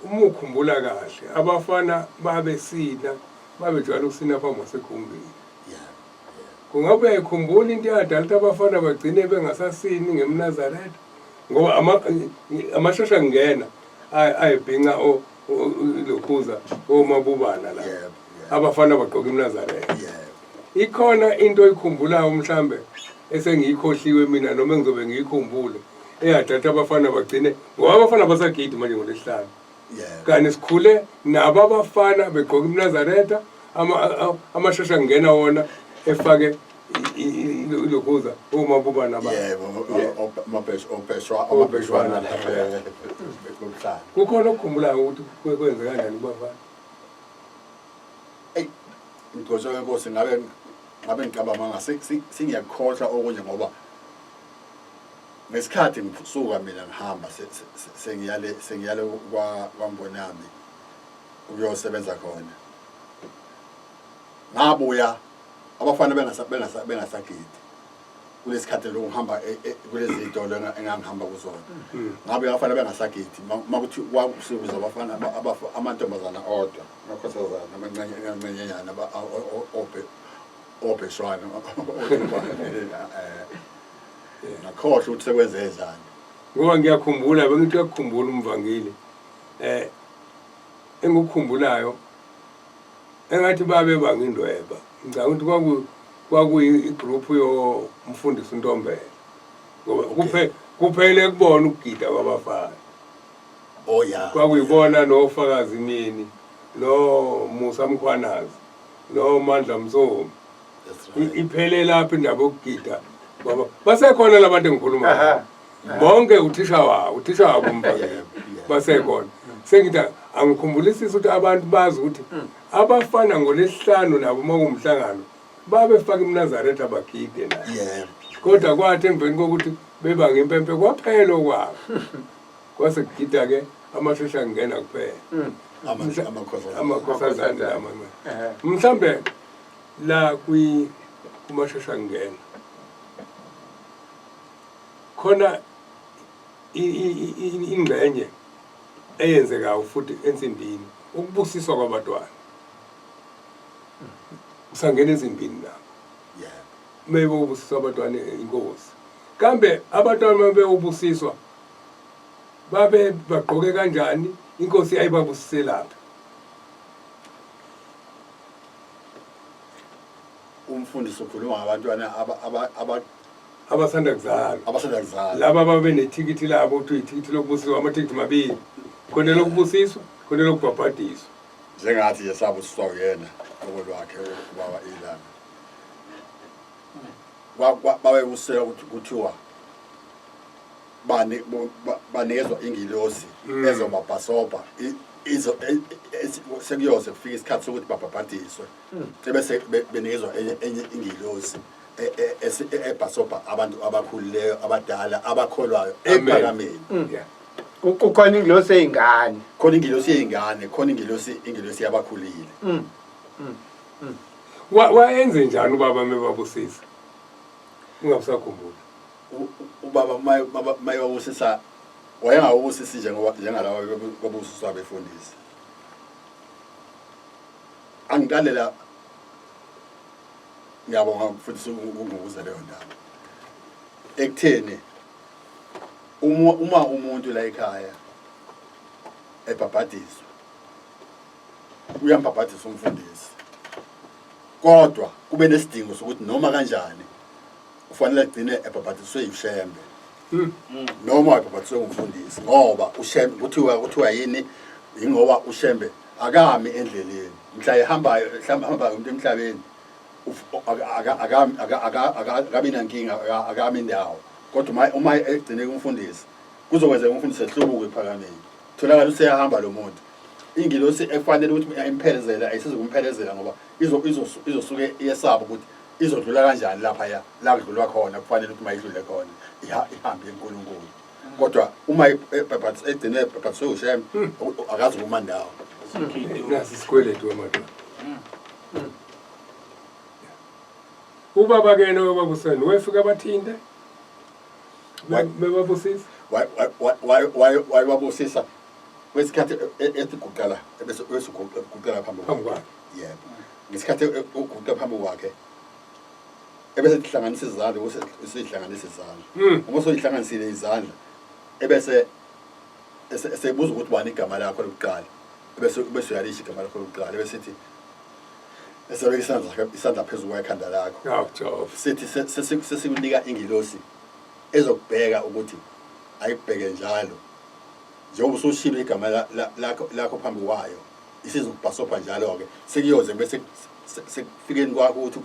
Uma ukhumbula kahle abafana babesina babejwayele ukusina phambi kwasegumbini. Kungabe uyayikhumbula into eyadala ukuthi abafana bagcine bengasasini ngemNazaretha ngoba amashasha kungena ayebhinca lokhuza omabubana la abafana bagqoka imNazaretha. Ikhona into oyikhumbulayo mhlambe esengiyikhohliwe mina noma engizobe ngiyikhumbule eyadala abafana bagcine ngoba abafana basagidi manje ngolwesihlanu kanti sikhule nabo abafana begqoka imnazaretha amashasha kungena wona efake ilokhuza omabuba naba yebo amabheshwana lapha kukhona okukhumbulayo ukuthi kwenze kanjani kubafana eyi mgcotsho wenkosi ngabe ngabe ngicabanga sengiyakukhohlwa okunye ngoba ngesikhathi ngisuka mina ngihamba sengiyale sengiyale kwaMbonami ukuyosebenza khona ngabuya abafana bengasagidi kulesikhathi lokuhamba e, e, kulezi zitolo engangihamba kuzona hmm. ngabe abafana bengasagidi makuthi kwakusukuza abafana amantombazana odwa amakhosazana amancenyenyana obheshwana eh, ngakhohlwa ukuthi sekwenze njani ngoba ngiyakhumbula bengithi uyakukhumbula umvangeli eh engikukhumbulayo engathi babe bangindweba ngicabanga ukuthi kwaku kwakuyi-group yomfundisi uNtombela ngoba kuphe kuphele kubona ukugida kwabafana oh yeah kwakuyibona nofakazi Myeni no Musa Mkhwanazi no Mandla Msomi iphele lapho indaba yokugida baba basekhona labantu engikhuluma nabo bonke uthisha wabo uthisha wabo umphakeli basekhona sengithi angikhumbulisithi ukuthi abantu bazi ukuthi mm. abafana ngolesihlanu nabo uma kuwumhlangano babefaka imnazaretha bagide na kodwa kwathi emveni kokuthi bebanga impempe kwaphela okwabo kwase kugida-ke amashesha angena kuphela mm. amakhosazane amancane mhlawumbe la kwi kumashesha ngena khona ingxenye eyenzekayo futhi ensimbini ukubusiswa kwabatwana usangena ezimbini nabo yebo maybe ubusiswa abatwana inkosi kambe abatwana mabewubusiswa babe bagqoke kanjani inkosi ayibabusiselaphi Umfundisi ukhuluma ngabantwana abasanda kuzalwa abasanda kuzalwa laba babe nethikithi labo kuthiwa ithikithi lokubusiswa amathikithi mabili khona elokubusiswa khona elokubhabhadiswa njengathi nje sabusiswa uyena okolwakhe ubaba ilanga babebusela ukuthi kuthiwa banikezwa ingilosi mm. ezobabhasobha izo e, e, sekuyoze kufika isikhathi sokuthi babhabhadiswe mm. ebese benikezwa enye enye ingilosi e, ebhasobha abantu abakhulileyo abadala abakholwayo ephakameni mm. kukhona ingilosi eyingane khona ingilosi eyingane khona ingilosi ingilosi yabakhulile wayenze njani ubaba mebabusisa ungabusakhumbula Ubaba mayewabusisa wayengawubusisi njengoba njengalaba babusiswa abefundisi. Angiqale la ngiyabonga futhi ukungibuza leyo ndaba. Ekutheni uma umuntu la ekhaya ebhabhadiswa uyambhabhadisa umfundisi kodwa kube nesidingo sokuthi noma kanjani ufanele agcine ebhabhadiswe uShembe noma ebhabhadiswe umfundisi ngoba uShembe kuthiwa yini ingoba uShembe akami endleleni mhla ehambayo mhlawumbe ahambayo umuntu emhlabeni akabi nankinga akami indawo kodwa uma uma egcine kumfundisi kuzokwenzeka umfundisi ehlubuke ephakameni tholakala useyahamba lo muntu ingilosi ekufanele ukuthi imphelezele ayisizukumphelezela ngoba izosuke iyesaba ukuthi izodlula kanjani lapha ya la kudlulwa khona kufanele ukuthi mayidlule khona ihambe enkulunkulu kodwa uma egcine ebhabhathiswe uShembe akazi ukuma ndawo nasi isikweletu wemadoda ubaba kena wababuseni wefika bathinte bebabusisa wayebabusisa kwesikhathi ethi guqala ebese uguqala phambi kwakhe yebo ngesikhathi uguqa phambi kwakhe ebese ihlanganisa izandla bese usihlanganisa izandla uma usuyihlanganisile izandla ebese esebuza ukuthi bani igama lakho lokuqala ebese uyalisho igama lakho lokuqala ebese ethi esebeka isandla isandla phezu kwekhanda lakho sithi sesikunika ingilosi ezokubheka ukuthi ayikubheke njalo njengoba usushilo igama lakho phambi kwayo isizokubhasopha njalo-ke sekuyoze bese sekufikeni kwakho ukuthi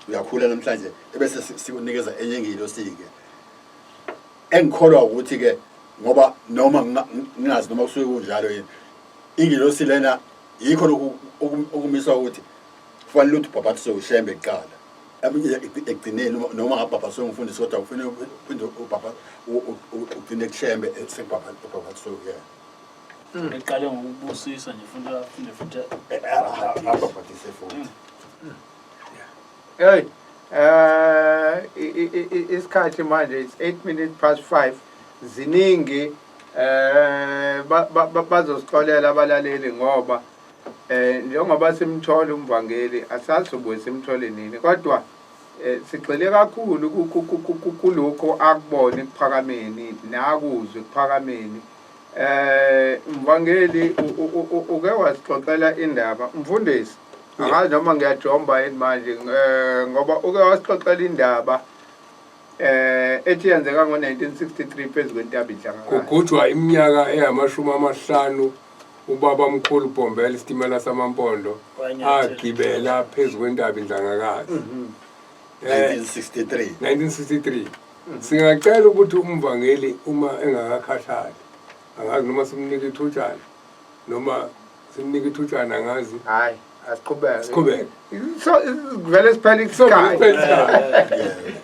uyakhula namhlanje ebese sikunikeza enye ingilosi-ke engikholwa ukuthi-ke ngoba noma ngingazi noma kusuke kunjalo yini ingilosi lena yikho lokhu okumiswa ukuthi kufanele ukuthi ubhabhathiswe uShembe kuqala ekugcineni noma ngabhabhatiswe umfundisi kodwa kufanele uphinde ugcine kuShembe sekubhabhatiswe uyena Eqale ngokubusisa nje futhi aphinde futhi abhabhatise futhi. Hey, isikhathi manje it's 8 minutes past 5 ziningi bazosixolela abalaleli ngoba njengoba simthola umvangeli asazi ubuye simthole nini kodwa sigxile kakhulu kulokho akubona ekuphakameni nakuzwe ekuphakameni mvangeli uke wasixoxela indaba mfundisi angazi noma ngiyajomba yini manje ngoba uke wasixoxela indaba ethi yenzeka ngo-1963 phezu kwentaba iNhlangakazi Kugujwa iminyaka engamashumi amahlanu ubaba mkhulu Bhombela isitimela samaMpondo agibela phezu kwentaba iNhlangakazi. 1963 1963 singacela ukuthi umvangeli uma engakakhathali angazi noma simnike ithutshana noma simnike ithutshana angazi hayi asiqhubeke siqhubeke so vele siphele isikhathi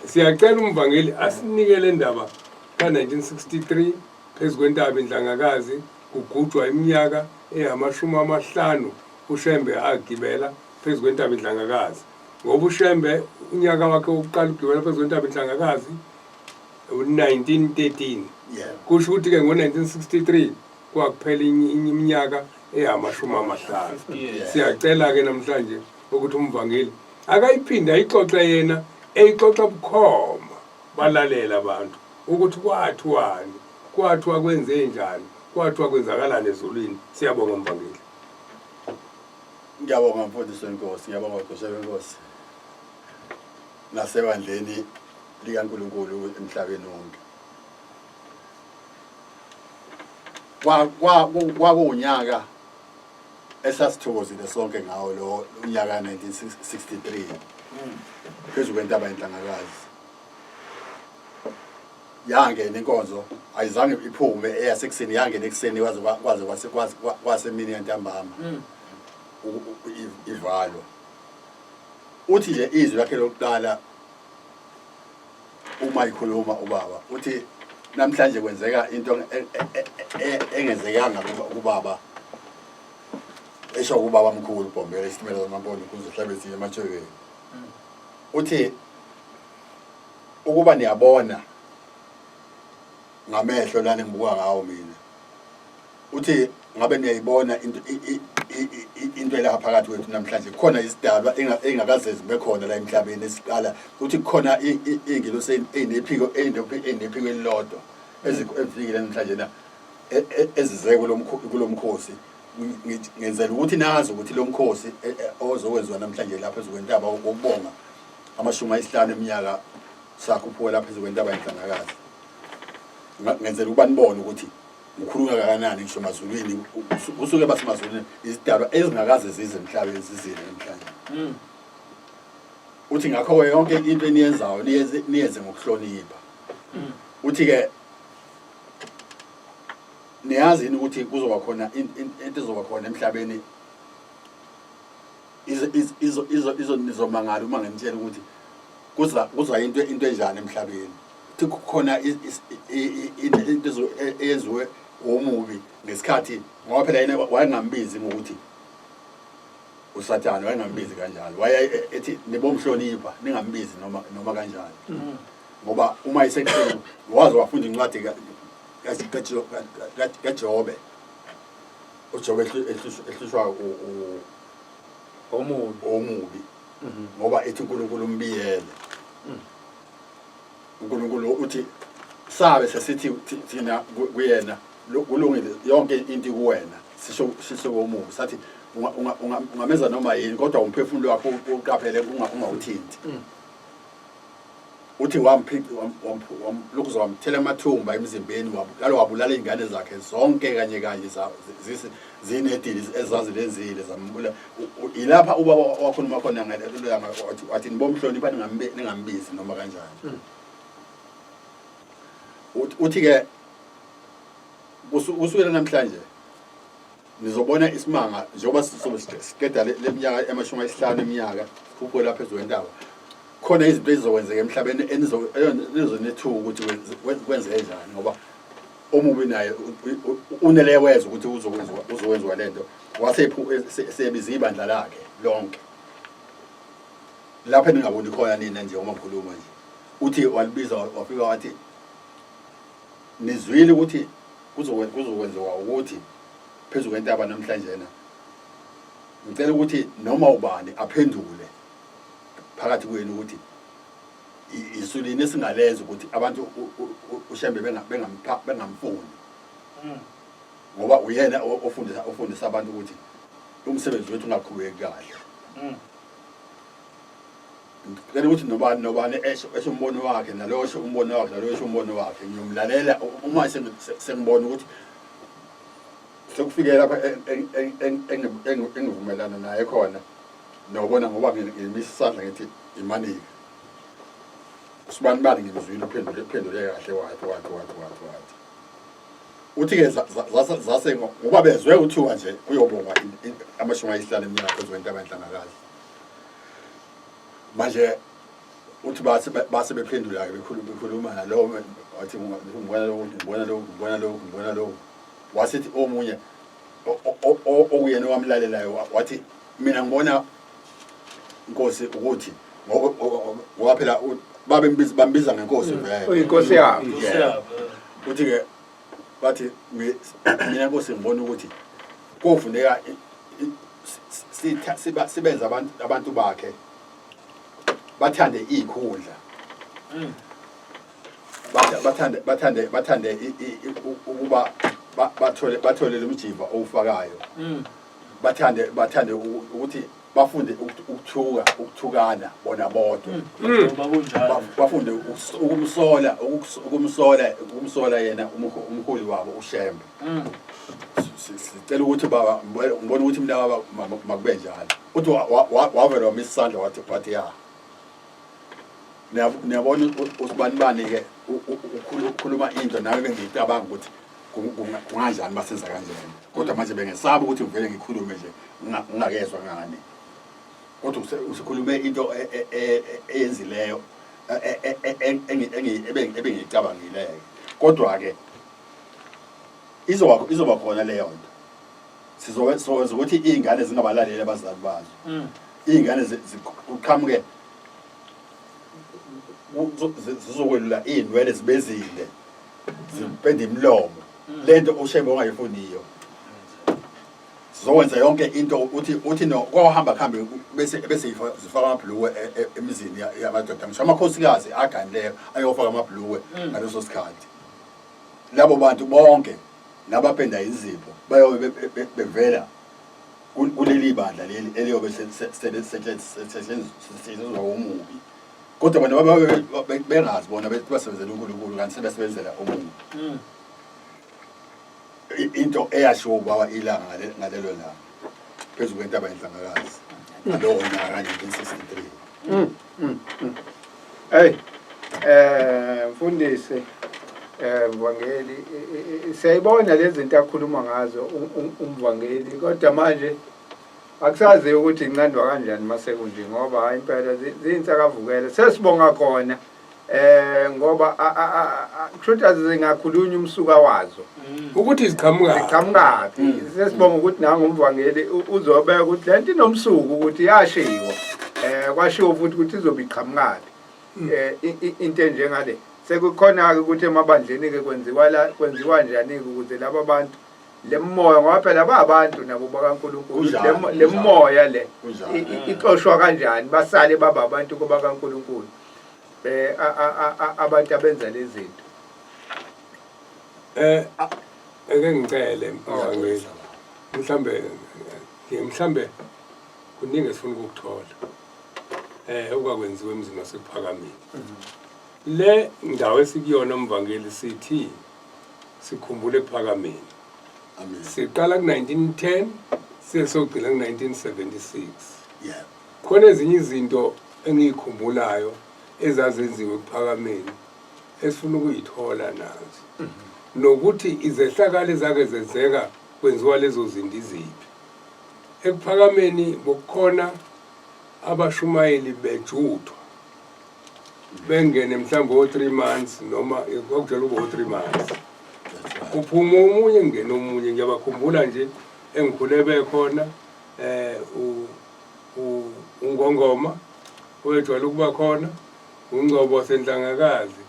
siyacela umvangeli asinike le ndaba ka-1963 phezu kwentaba iNdlangakazi kugujwa iminyaka engamashumi amahlanu uShembe agibela phezu kwentaba iNdlangakazi ngoba uShembe unyaka wakhe wokuqala ukugibela phezu kwentaba iNhlangakazi u-1913 kusho ukuthi-ke ngo-1963 kwakuphela iminyaka eyamashumi amahlanu siyacela-ke namhlanje ukuthi umvangeli akayiphinde ayixoxe yena eyixoxa bukhoma balalela abantu ukuthi kwathiwani kwathiwa kwenze njani kwathiwa kwenzakalani ezulwini siyabonga mvangeli Ngiyabonga mfundisi wenkosi, ngiyabonga Gosha wenkosi. Nasebandleni likaNkulunkulu emhlabeni wonke. Kwa kwa kwakunyaka esasithokozile sonke ngawo lo unyaka 1963. Phezu kwentaba yenhlangakazi. Yangena inkonzo ayizange iphume eyasekuseni yangena ekuseni kwaze kwaze kwase kwasemini yantambama ivalwa uthi nje izwi lakhe lokuqala uma ikhuluma ubaba uthi namhlanje kwenzeka into e, e, e, engenzekanga kubaba esho kubaba mkhulu Bhombela isitimela zamampondo kuze hlabe siye ematshekeni uthi ukuba niyabona ngamehlo lana ngibuka ngawo mina uthi ngabe niyayibona into Into elapha phakathi kwethu namhlanje kukhona isidalwa engakaze zibe khona la emhlabeni esiqala ukuthi kukhona iy'ngelosi ey'nephiko ey'nephiko elilodwa ezifikile namhlanje na ezize kulo mkhosi. Ngenzela ukuthi nazi ukuthi lo mkhosi ozokwenziwa namhlanje lapha phezu kwentaba wokubonga 50 eminyaka sakhuphuka lapha phezu kwentaba yenhlangakazi, ngenzela ukuba nibone ukuthi ngikhuluma kangakanani. Ngisho emazulwini, kusuke basemazulwini, izidalwa ezingakaze zize emhlabeni zizile namhlanje. Uthi ngakho-ke yonke into eniyenzayo niyenze, niyenze ngokuhlonipha. Uthi-ke niyazi yini ukuthi kuzoba khona into ezoba khona emhlabeni nizomangala uma nginitshela ukuthi kuza into enjani emhlabeni. Kuthi kukhona into eyenziwe omubi ngesikhathi, ngoba phela yena wayengambizi ngokuthi uSathane, wayengambizi kanjalo, waye ethi nibomhlonipha, ningambizi noma kanjani, ngoba uma eseqhulu waze wafunda incwadi kaJobe, uJobe ehlushwa omubi, omubi, ngoba ethi uNkulunkulu umbiyele. UNkulunkulu uthi sabe sesithi thina kuyena kulungile yonke into kuwena, sisho komubi sathi ungamenza noma yini, kodwa umphefumulo wakho uqaphele ungawuthinti. Uthi lokhu wamthela amathumba emzimbeni, wabulala wabulala iy'ngane zakhe zonke kanye kanye zinedili ezazilenzile zambula. Ilapha ubaba wakhuluma khona ngalelo langa, wathi nibomhlonipha, ningambizi noma kanjani. Uthi-ke kusukela namhlanje nizobona isimanga, njengoba sizobe siqeda le minyaka 50 eminyaka sikhuphuke lapha phezu kwentaba, khona izinto ezizokwenzeka emhlabeni enizonethuka ukuthi kwenzeke njani, ngoba omubi naye uneleweza ukuthi uzokwenziwa lento. Wase sebiza ibandla lakhe lonke lapho eningaboni khona nina nje uma ngikhuluma nje. Uthi walibiza, wafika wathi nizwile ukuthi kuzokwenziwa ukuthi phezu kwentaba namhlanje na, ngicela ukuthi noma ubani aphendule phakathi kwenu ukuthi isulini esingalenza ukuthi abantu uShembe bengamfuni, ngoba uyena ofundisa abantu ukuthi umsebenzi wethu ungaqhubeki kahle. Ngicela ukuthi nobani nobani esho umbono wakhe, nalowo esho umbono wakhe, nalowo esho umbono wakhe, ngiyomlalela uma sengibona ukuthi sekufike lapha engivumelana naye khona, nobona ngoba ngimisa isandla ngithi imanike usibani bani, ngimzwile uphendule, uphendule kahle, wathi wathi wathi wathi wathi. Uthi-ke zase ngoba bezwe kuthiwa nje kuyobongwa 50 eminyaka phezu kwentaba enhlangakazi manje. Uthi base bephendula-ke bekhuluma nalowo, wathi ngibona lokhu, ngibona lokhu, ngibona lokhu, ngibona lokhu. Wasithi omunye okuyena owamlalelayo wathi mina ngibona inkosi ukuthi ngoba phela babembiza bambiza ngenkosi vele. Uyinkosi yabo. Inkosi yabo. Uthi-ke bathi mina nkosi ngibona ukuthi kofuneka sibenze abantu bakhe bathande iy'khundla, bathande ukuba bathole lo mjiva owufakayo, bathande ukuthi bafunde ukuthuka, ukuthukana bona bodwa. Ngoba kunjalo. Bafunde ukumsola yena umholi wabo uShembe. Sicela ukuthi baba, ngibona ukuthi mina baba makube njalo. Uthi wavela wamisa isandla wathi ya. Niyabona usibani bani ke ukhuluma into nami bengiyicabanga ukuthi kunganjani basenza kanjena, kodwa manje bengesaba ukuthi ngivele ngikhulume nje ngingakezwa ngani, kodwa usukhulume into eyenzileyo ebengiyicabangile. Kodwa-ke izoba khona leyo nto, sizokwenza ukuthi iy'ngane zingabalaleli abazali bazo, iy'ngane ziqhamuke zizokwelula iy'nwele zibe zinde, zipende imilomo, lento uShembe ongayifuniyo. Sizokwenza yonke into uthi no kwahamba kuhambe bese bese zifaka amabhulukwe emizini yamadoda, ngisho amakhosikazi aganileyo ayofaka amabhulukwe ngaleso sikhathi. Labo bantu bonke nabapenda izipho bayobe bevela kuleli bandla leli eliyobe selisetshenziswa omubi, kodwa bona babe bengazi bona bethi basebenzela uNkulunkulu kanti sebesebenzela omubi. Into eyashiwo ubaba iLanga ngalelo langa phezu kwentaba yenhlangakazi ngalowo nyaka ka-1963. Hey, mfundisi, mvangeli, siyayibona lezi zinto akhuluma ngazo umvangeli, kodwa manje akusazi ukuthi inqandwa kanjani mase kunje, ngoba hayi impela ziyinsakavukela. Sesibonga khona ngoba kusho ukuthi zingakhulunywa umsuka wazo ukuthi ziqhamuka ziqhamukaphi. Sesibonga ukuthi nangu umvangeli uzobeka ukuthi lento inomsuku, ukuthi yashiwo, kwashiwo futhi ukuthi izobe iqhamukaphi into enjengale. Sekukhona-ke ukuthi emabandleni-ke kwenziwa la, kwenziwa njani-ke ukuze laba bantu lemoya, ngoba phela babantu nabo bakaNkulunkulu, lemoya le ixoshwa kanjani, basale baba abantu bakaNkulunkulu, abantu abenza lezi zinto. Eke ngicele mvangeli, mhlambe kuningi esifuna ukukuthola okwakwenziwa emzini waseKuphakameni. Le ndawo esikuyona mvangeli, sithi sikhumbule eKuphakameni. Amen. Siqala ku-1910 siye sogcina ku-1976. Khona ezinye izinto engiyikhumbulayo ezazenziwe eKuphakameni esifuna ukuyithola nazo, nokuthi izehlakalo ezake zenzeka kwenziwa lezo zinto iziphi. EKuphakameni bokukhona abashumayeli bejuthwa bengene mhlawumbe o-3 months, noma kwakujwayele ukuba o-3 months, kuphuma omunye kungena omunye. Ngiyabakhumbula nje engikhule bekhona, uNgongoma wejwayele ukuba khona, uNgcobo waseNhlangakazi,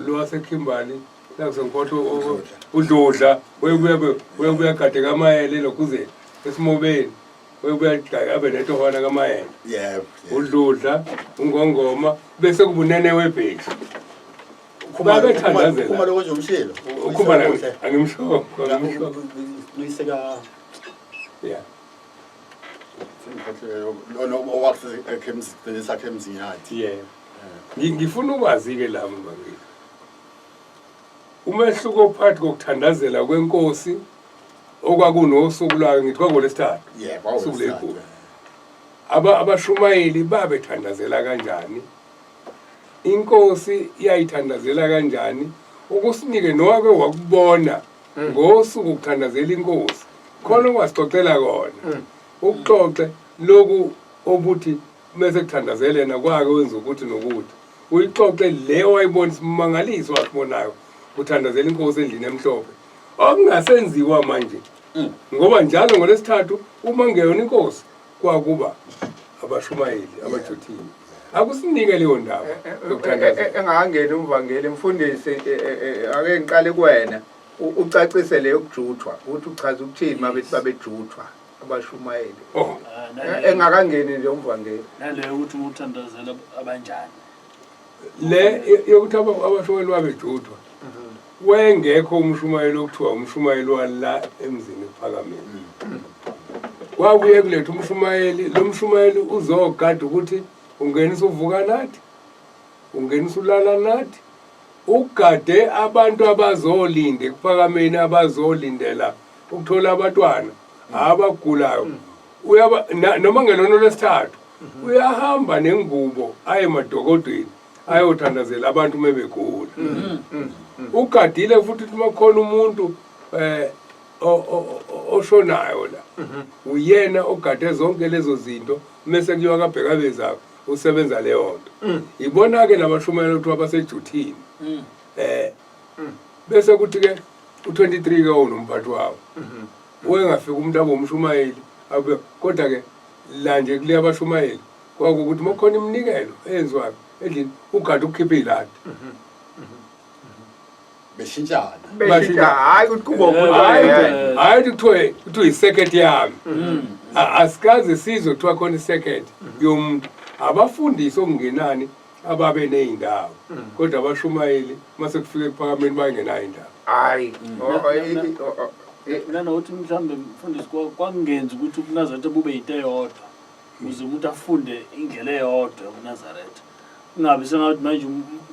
lo waseKimberley nakusenkhohlo, uDludla webuya webuya gade kaMayele lokuze esimobeni, webuya abe netohwana kaMayele. UDludla, uNgongoma, bese kubunene webheki babethandazela. Khumalo konje umshilo. Ukhumalo angimsho, angimsho. Uyiseka. Yeah. Lona owakhe eMzinyathi. Yeah. Ngifuna ukwazi-ke la mvangeli, umehluko phakathi kokuthandazela kwenkosi okwakunosuku lwayo, ngithi kwangolwesithathu, usuku lwenkulu, abashumayeli babethandazela kanjani, inkosi yayithandazela kanjani, ukusinike nowake wakubona ngosuku ukuthandazela inkosi khona ongasixoxela kona, ukuxoxe lokhu obuthi bese kuthandazelena kwake wenza ukuthi nokuthi, uyixoxe le wayibona isimangaliso wasibonayo uthandazela inkosi endlini emhlophe, okungasenziwa manje, ngoba njalo ngolwesithathu uma ngeyona inkosi kwakuba abashumayeli abajuthiwe. Akusinike leyo ndaba yokuthandazela. Engakangeni umvangeli, mfundisi, ake ngiqale kuwena, ucacise leyo kujuthwa, ukuthi uchaza ukuthini mabethi babejuthwa abashumayeli. Oh. Engakangeni nje umvangeli. Naleyo ukuthi uthandazela abanjani. Le yokuthi abashumayeli babejuthwa, wayengekho umshumayeli okuthiwa umshumayeli wala emzini eKuphakameni. Kwakuye kuletha umshumayeli, lo mshumayeli uzogada ukuthi ungenisa uvuka nathi, ungenisa ulala nathi, ugade abantu abazolinda eKuphakameni, abazolindela ukuthola abantwana abagulayo. Uyaba noma ngelona lwesithathu uyahamba nengubo aye emadokodweni ayothandazela abantu uma begula. Ugadile futhi ukuthi uma kukhona umuntu oshonayo la, uyena ogade zonke lezo zinto, mese kuyiwa kabhekabezakho usebenza leyo nto. Ibona-ke labashumayela ukuthi abasejuthini, bese kuthi-ke u-23 ke unomphathi wawo, wengafika umuntu abe umshumayeli abe, kodwa-ke la nje kule abashumayeli kwakukuthi uma kukhona iminikelo eyenziwayo endlini, ugade ukukhipha iy'ladi. Beshintshana. Beshintsha, hhayi ukuthi kube umuntu Hhayi oyedwa. hhayi ukuthi kuthiwe i-circuit yami. Asikaze sizwe kuthiwa khona i-circuit yomuntu. Abafundisi okungenani ababe ney'ndawo, kodwa abashumayeli uma sekufike ekuphakameni bangenayo indawo. Hhayi. Mina nokuthi mhlawumbe mfundisi kwakungenzi ukuthi ubuNazaretha bube yinto eyodwa, ukuze umuntu afunde indlela eyodwa yobuNazaretha. Kungabi sengathi manje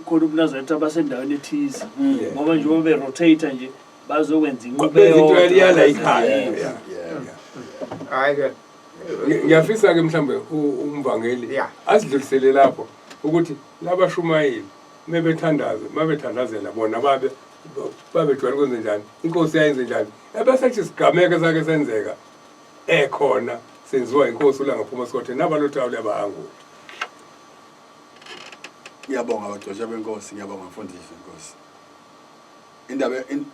khona ubuNazaretha abasendaweni ethize, ngoba njengoba be-rotate nje bazokwenza inqubo Benza into eyodwa. yala ekhaya. Yes. Hhayi-ke. Ngiyafisa-ke mhlawumbe umvangeli asidlulisele lapho ukuthi labashumayeli mebethandaza, mabethandazela bona babe babejwayele ukwenze njani, inkosi yayenze njani, ebese ethi sigameko esake senzeka ekhona senziwa inkosi uLanga Phuma Sikothe nabalothawu liyabahangula. Ngiyabonga bagcotshwa benkosi, ngiyabonga mfundisi wenkosi.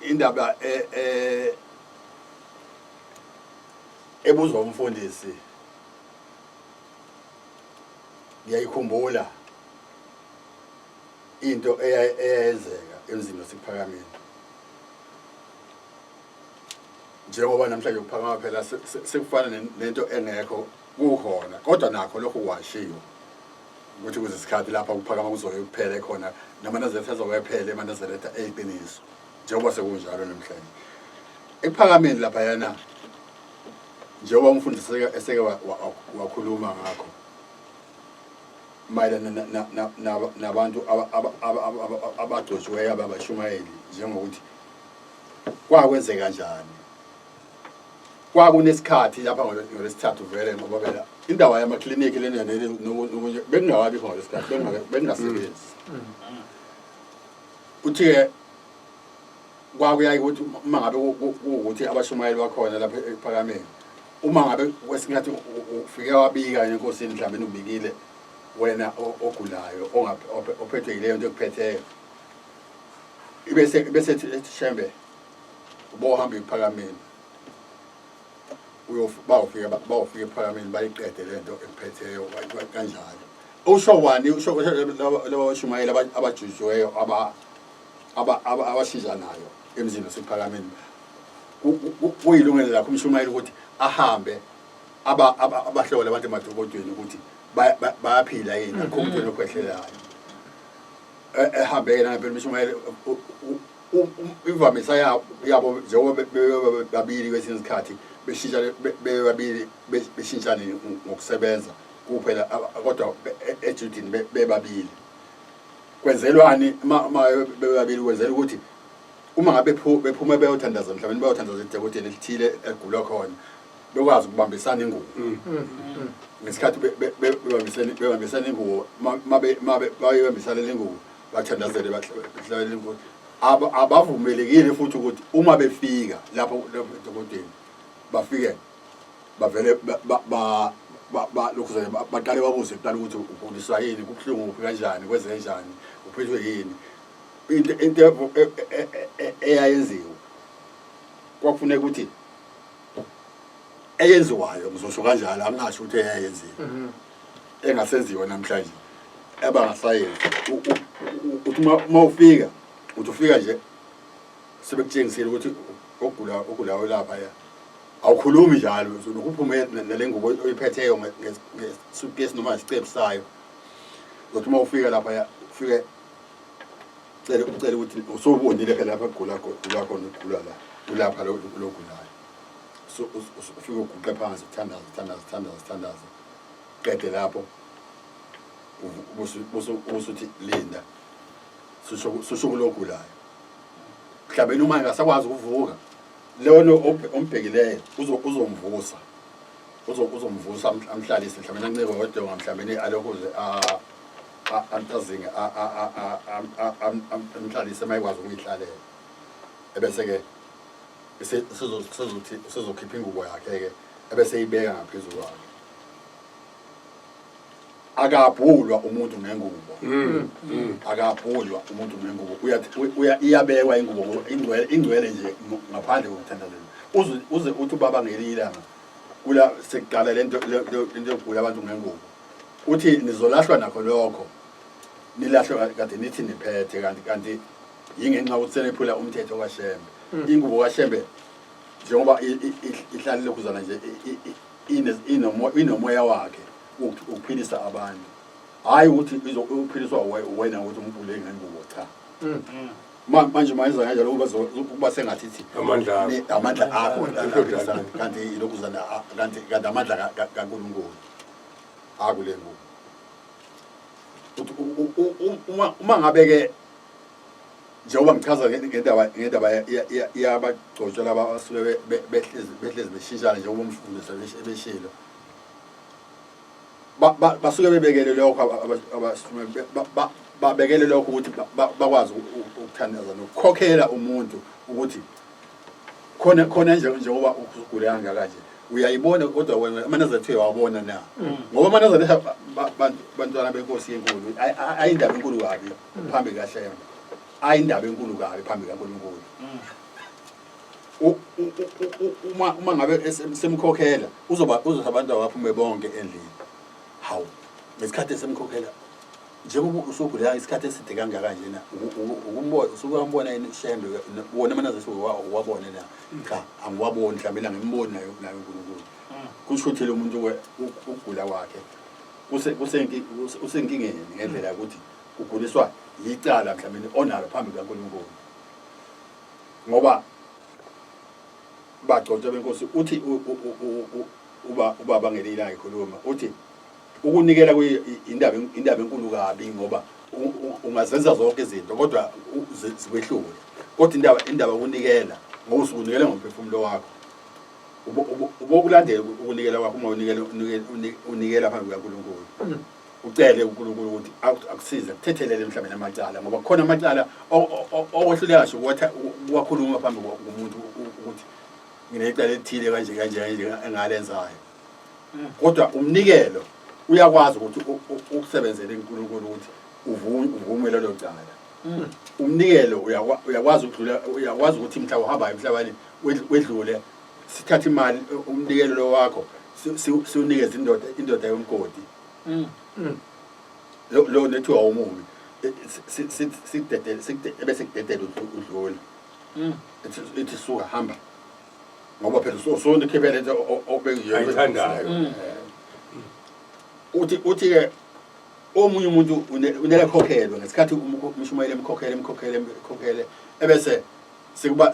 Indaba ebuzwa umfundisi ngiyayikhumbula into eyayenzeka emzini waseKuphakameni. Njengoba namhlanje ukuphakama phela sekufana nento engekho kukhona, kodwa nakho lokhu kwashiwo ukuthi kuzesikhathi lapha ukuphakama kuzoke kuphele khona, namaNazaretha azoke ephele amaNazaretha eyiqiniso, njengoba sekunjalo namhlanje. Ekuphakameni laphayana, njengoba umfundisi eseke wakhuluma ngakho mayelana nabantu abagcotshiweyo ababashumayeli, njengokuthi kwakwenzeka kanjani. Kwakunesikhathi lapha ngolwesithathu vele, ngoba phela indawo yamaklinikhi lena nokunye bekungawabikho ngalesikhathi, bekungasebenzi. Uthi-ke kwakuyaye ukuthi uma ngabe kuwukuthi abashumayeli bakhona lapha ekuphakameni, uma ngabe kwesinye isikhathi ufike wabika enkosini, mhlawumbe ubikile wena ogulayo ophethwe yileyo nto ekuphetheyo, ibese ethi Shembe ubohamba ekuphakameni, bawufika bawufika ekuphakameni bayiqede lento ekuphetheyo kanjalo. Usho wani, usho laba bashumayeli abajujiweyo abashintshanayo emzini wasekuphakameni, kuyilungelo lakho umshumayeli ukuthi ahambe abahlole abantu emadokodweni ukuthi bayaphila yini, akukho umuntu okhwehlelayo. Ehambe yena ngempela umshumayeli, imvamisa yabo njengoba bebabili kwesinye isikhathi beshintshane, bebabili beshintshane ngokusebenza kuphela, kodwa ejudini bebabili. Kwenzelwani uma bebabili? Kwenzela ukuthi uma ngabe bephume beyothandaza, mhlawumbe beyothandaza edokoteni elithile egulwa khona, bekwazi ukubambisana ingubo. Ngesikhathi bebambisene ingubo, bayibambisane le ngubo, bathandazele, bahlabele ingubo. Abavumelekile futhi ukuthi uma befika lapho edokoteni bafike bavele lokhu baqale babuze kuqala ukuthi uguliswa yini, kubuhlungu kuphi, kanjani, kwenze kanjani, uphethwe yini. Into eyayenziwa kwakufuneka ukuthi eyenziwayo, ngizosho kanjalo, angingasho ukuthi eyayenziwa engasenziwa namhlanje abangasayenzi, uthi uma ufika, uthi ufika nje sebekutshengisile ukuthi ogula ogulayo lapha ya, awukhulumi njalo, nokuphume nale ngubo oyiphetheyo nge-suitcase noma isicephu sayo. Uthi uma ufika lapha ya, ufike ucele ucele ukuthi usubonile phela lapha kugula gula khona, ugula la, ulapha lo logulayo. So ufike uguqe phansi, uthandaze, uthandaze, uthandaze, uthandaze, qede lapho ubusuthi linda, susho kulogulayo. Mhlawumbe uma engasakwazi ukuvuka lona ombhekileyo, uzomvusa, uzomvusa amhlalise, mhlawumbe ancike ngodonga, mhlawumbe alokhuze azinge amhlalise uma ekwazi ukuyihlalela, ebese-ke sezothi sezokhipha ingubo yakhe-ke, ebese eyibeka ngaphezu kwakhe. Akabhulwa umuntu ngengubo, akabhulwa umuntu ngengubo. Iyabekwa ingubo ingcwele, ingcwele nje ngaphandle kokuthandazela. Uze uthi ubaba ngelinye ilanga kula sekuqala lento yokugula abantu ngengubo, uthi nizolahlwa nakho lokho, nilahlwe kade nithi niphethe, kanti Yingenxa yokuthi senephula umthetho kaShembe. Ingubo kaShembe njengoba ihlale lokhuzana nje inomoya wakhe ukuphilisa abantu. Hhayi ukuthi uphiliswa wena ukuthi umbhule ngengubo, cha. Manje mayenza kanjalo kuba sengathi ithi amandla akho, amandla akho aphilisayo, kanti ilokhuzana, kanti amandla kaNkulunkulu akule ngubo. Uma ngabe-ke njengoba ngichaza ngendaba yabagcotshwa laba abasuke behlezi beshintshana njengoba umfundisi ebeshilo, basuke bebekele lokho babekele lokho ukuthi bakwazi ukuthandaza nokukhokhela umuntu ukuthi khona khona nje njengoba ugule kangaka nje uyayibona, kodwa wena amaNazaretha uyawabona na? Ngoba amaNazaretha bantwana benkosi enkulu ayindaba enkulu kabi phambi kaShembe, ayindaba enkulu kabi phambi kaNkulunkulu. Uma ngabe semkhokhela uzoba uzothi abantu abaphume bonke endlini. Hawu, ngesikhathi esemkhokhela njengoba usugula isikhathi eside kangaka njena, ukumbona usukuyambona yini uShembe? Wona amaNazaretha uwabone na? Cha, angiwaboni, mhlawumbe angimboni naye naye uNkulunkulu. Kusho ukuthi lo muntu ukugula kwakhe usenkingeni ngendlela yokuthi uguliswa yicala mhlawumbe onalo phambi kukaNkulunkulu. Ngoba bagcotshwa benkosi, uthi ubaba ngelinye ilanga ekhuluma uthi ukunikela kuyindaba indaba enkulu kabi, ngoba ungazenza zonke izinto kodwa zikwehlule, kodwa indaba ukunikela, ngoba usukunikela ngomphefumulo wakho, ubokulandela ukunikela kwakho. Uma unikela phambi kukaNkulunkulu, ucele uNkulunkulu ukuthi akusize, akuthethelele mhlawumbe namacala, ngoba kukhona amacala okwehluleka nje ukuwakhuluma phambi komuntu ukuthi nginecala elithile kanje kanje kanje engalenzayo. Kodwa umnikelo uyakwazi ukuthi ukusebenzele uNkulunkulu ukuthi uvume lelo cala. Umnikelo uyakwazi ukudlula, uyakwazi ukuthi mhla uhamba emhlabeni wedlule, sithathe imali, umnikelo lo wakho siwunikeze indoda yomgodi lo nethiwa umubi, sikudedele, ebese kudedele udlule, ithi suka hamba, ngoba phela usunikhiphe lento obekuyithandayo. Uthi-ke omunye umuntu unelekhokhelwe ngesikhathi umshumayeli emkhokhele emkhokhele emkhokhele, ebese sekuba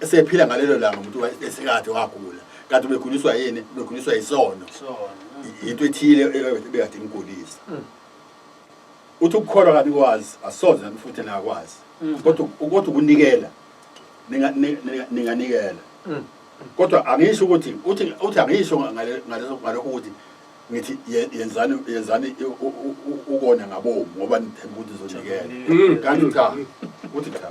esephila ngalelo langa umuntu esekade wagula, kanti ubeguliswa yini? Ubeguliswa yisono, into ethile ebekade imgulisa. Uthi ukukholwa kanti kwazi asoze nami futhi nakwazi, kodwa ukunikela ninganikela. Kodwa angisho ukuthi uthi angisho ngalokho ukuthi ngithi yenzani ukona ngabomu ngoba nithemba ukuthi nizonikela, kanti cha, uthi cha,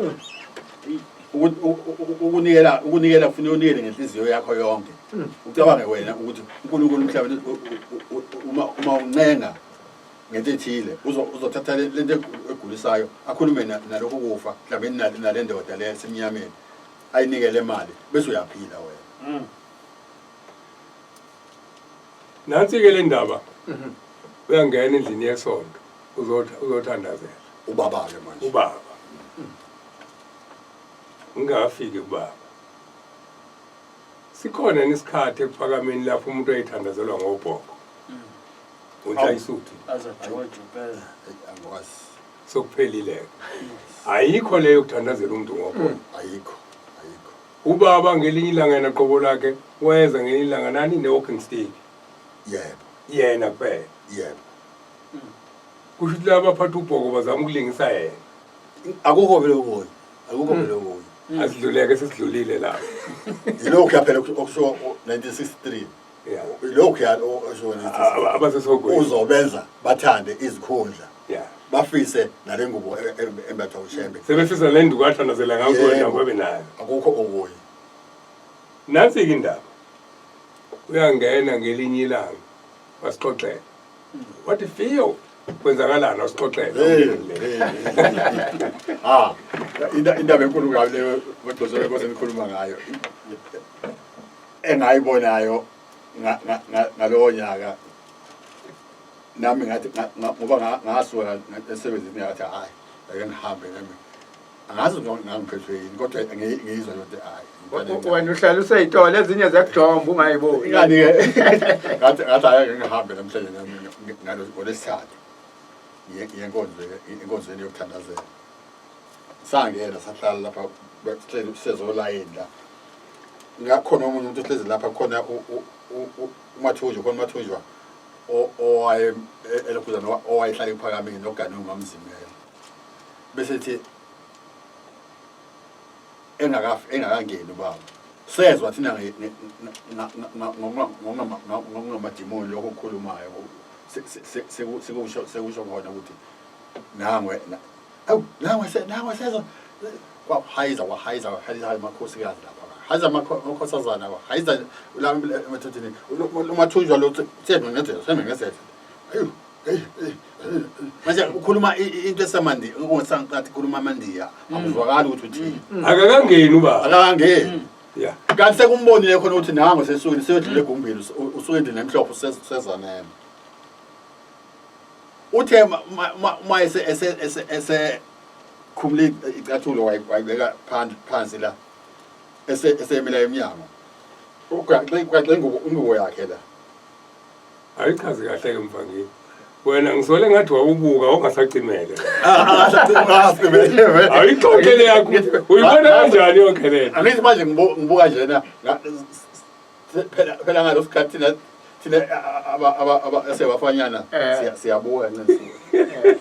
ukunikela kufuneka unikele ngenhliziyo yakho yonke, ucabange wena ukuthi uNkulunkulu emhlabeni uma uncenga ngento ethile uzothatha lento egulisayo, akhulume nalokhu kufa mhlawumbe nale ndoda le esemnyameni, ayinikele imali bese uyaphila wena. Nansi-ke le ndaba, uyangena endlini yesonto uzothandazela ubaba-ke manje. Ubaba ungakafiki kubaba, sikhona isikhathi ekuphakameni lapho umuntu ayethandazelwa ngobhoko unhlayisuthu. Azajoje impela. Angikwazi. Sokuphelile-ke, ayikho leyo yokuthandazela umuntu ngobhoko. Ayikho, ayikho. Ubaba ngelinye ilanga yena qobo lakhe weza ngelinye ilanga nani ne-walking stick. Yebo. Yena kuphela. Yebo. Kusho ukuthi laba baphatha ubhoko bazama ukulingisa yena. Akukho vele okunye, akukho vele okunye. Asidluleke, sesidlulile lapho. Yilokhu yaphela okusho 1963. Yilokhu ya okusho 1963. Abasesogweni uzobenza bathande izikhundla, bafise nale ngubo embathwa uShembe. Sebefisa le nduku athandazela ngayo nabo babe nayo. Akukho okunye. Nansi-ke indaba, uyangena ngelinye ilanga wasixoxela, wathi fiyo kwenzakalani, wasixoxela. Ah, indaba enkulu kabi leyo bagcotshwa benkosi enikhuluma ngayo, engayibonayo ngalowo nyaka nami ngathi ngoba ngasuka emsebenzini ngathi hhayi, ake ngihambe nami. Angazi ngangiphethwe yini kodwa ngiyizwa nje hayi. Wena uhlala useyitolo ezinye zakujomba ungayiboni. Ngani ke ngathi ngathi hayi ngihambe namhlanje nami ngalo ngolesithathu. Ngiye enkonzweni enkonzweni yokuthandazela. Sangena sahlala lapha sihleli sisezolayini la. Ngakhona omunye umuntu ohlezi lapha khona uMathunjwa khona uMathunjwa owaye elokhuzana owayehlala ekuphakameni noganwe ngumamzimela. Bese ethi engakafi engakangeni ubaba sezwa thina ngokungamadimoni lokho okukhulumayo sekusho sekusho khona ukuthi nangwe awu nangwe nangwe sezwa kwahayiza kwahayiza kwahayiza amakhosikazi lapha hayiza amakhosazana hayiza la emathuthini umathunjwa lo semengezela semengezela ayu manje ukhuluma into esamandi ungasangathi khuluma amandiya akuzwakali ukuthi uthini Akakangeni ubaba. Akakangeni. Yeah. Kanti sekumbonile khona ukuthi nango sesukile seyodlula egumbini usuke endlini emhlophe usezanele. Uthe uma ese ese ese ese khumule icathulo wayibeka phansi la ese esemila emnyango. Ugaxe ugaxe ingubo ingubo yakhe la. Ayichazi kahle ke mfangini. Wena ngisole ngathi wawubuka ungasacimele. Ayixoxe le yakho. Uyibona kanjani yonke le? Angithi manje ngibuka njena phela phela ngalo sikhathi thina thina aba aba aba esebafanyana eh. siyabuka ncinci.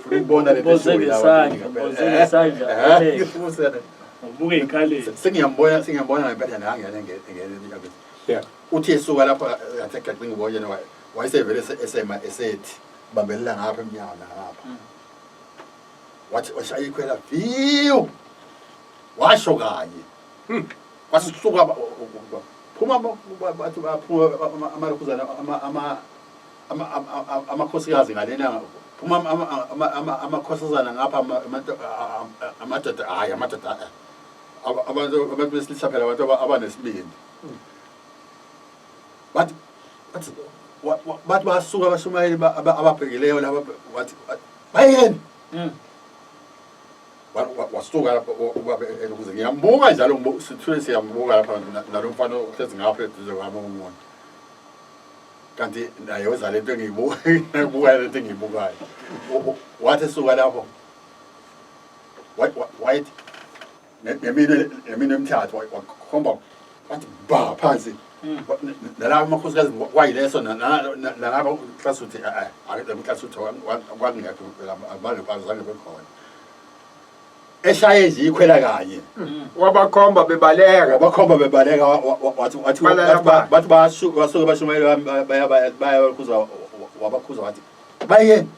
Funa ukubona lento esisandla, ngesandla. Ubuke ikhaleni. Sengiyambona sengiyambona ngempela nangena ngene. Yeah. Uthi esuka lapho athi egaxe ingubo yena wayesevele esema esethi bambelela ngapha emnyango nangapha. Wathi washaya ikhwela viyu. Washo kanye. Wathi suka phuma bathi baphuma amalokhuzana ama ama amakhosikazi ngalena phuma amakhosazana ngapha amadoda hayi amadoda abantu abantu besilisa phela abantu abanesibindi bathi bathi bathi basuka abashumayeli ababhekileyo laba wathi bayeni Wasuka lapho ubaba elokuze ngiyambuka njalo sithule siyambuka lapha nalo mfana ohlezi ngapha eduze kwami umuntu kanti naye weza lento engiyibuka ngibuka lento engiyibukayo wathi esuka lapho wayethi ngeminwe ngeminwe emithathu wakhomba wathi ba phansi nalaba amakhosikazi kwayileso nalaba klasuthi klasuthi kwakungekho abazange bekhona eshaye nje ikhwela kanye Wabakhomba bebaleka. Wabakhomba bebaleka wathi wathi bathi basuke bashumayela baya baya bakhuza wabakhuza wathi bayeni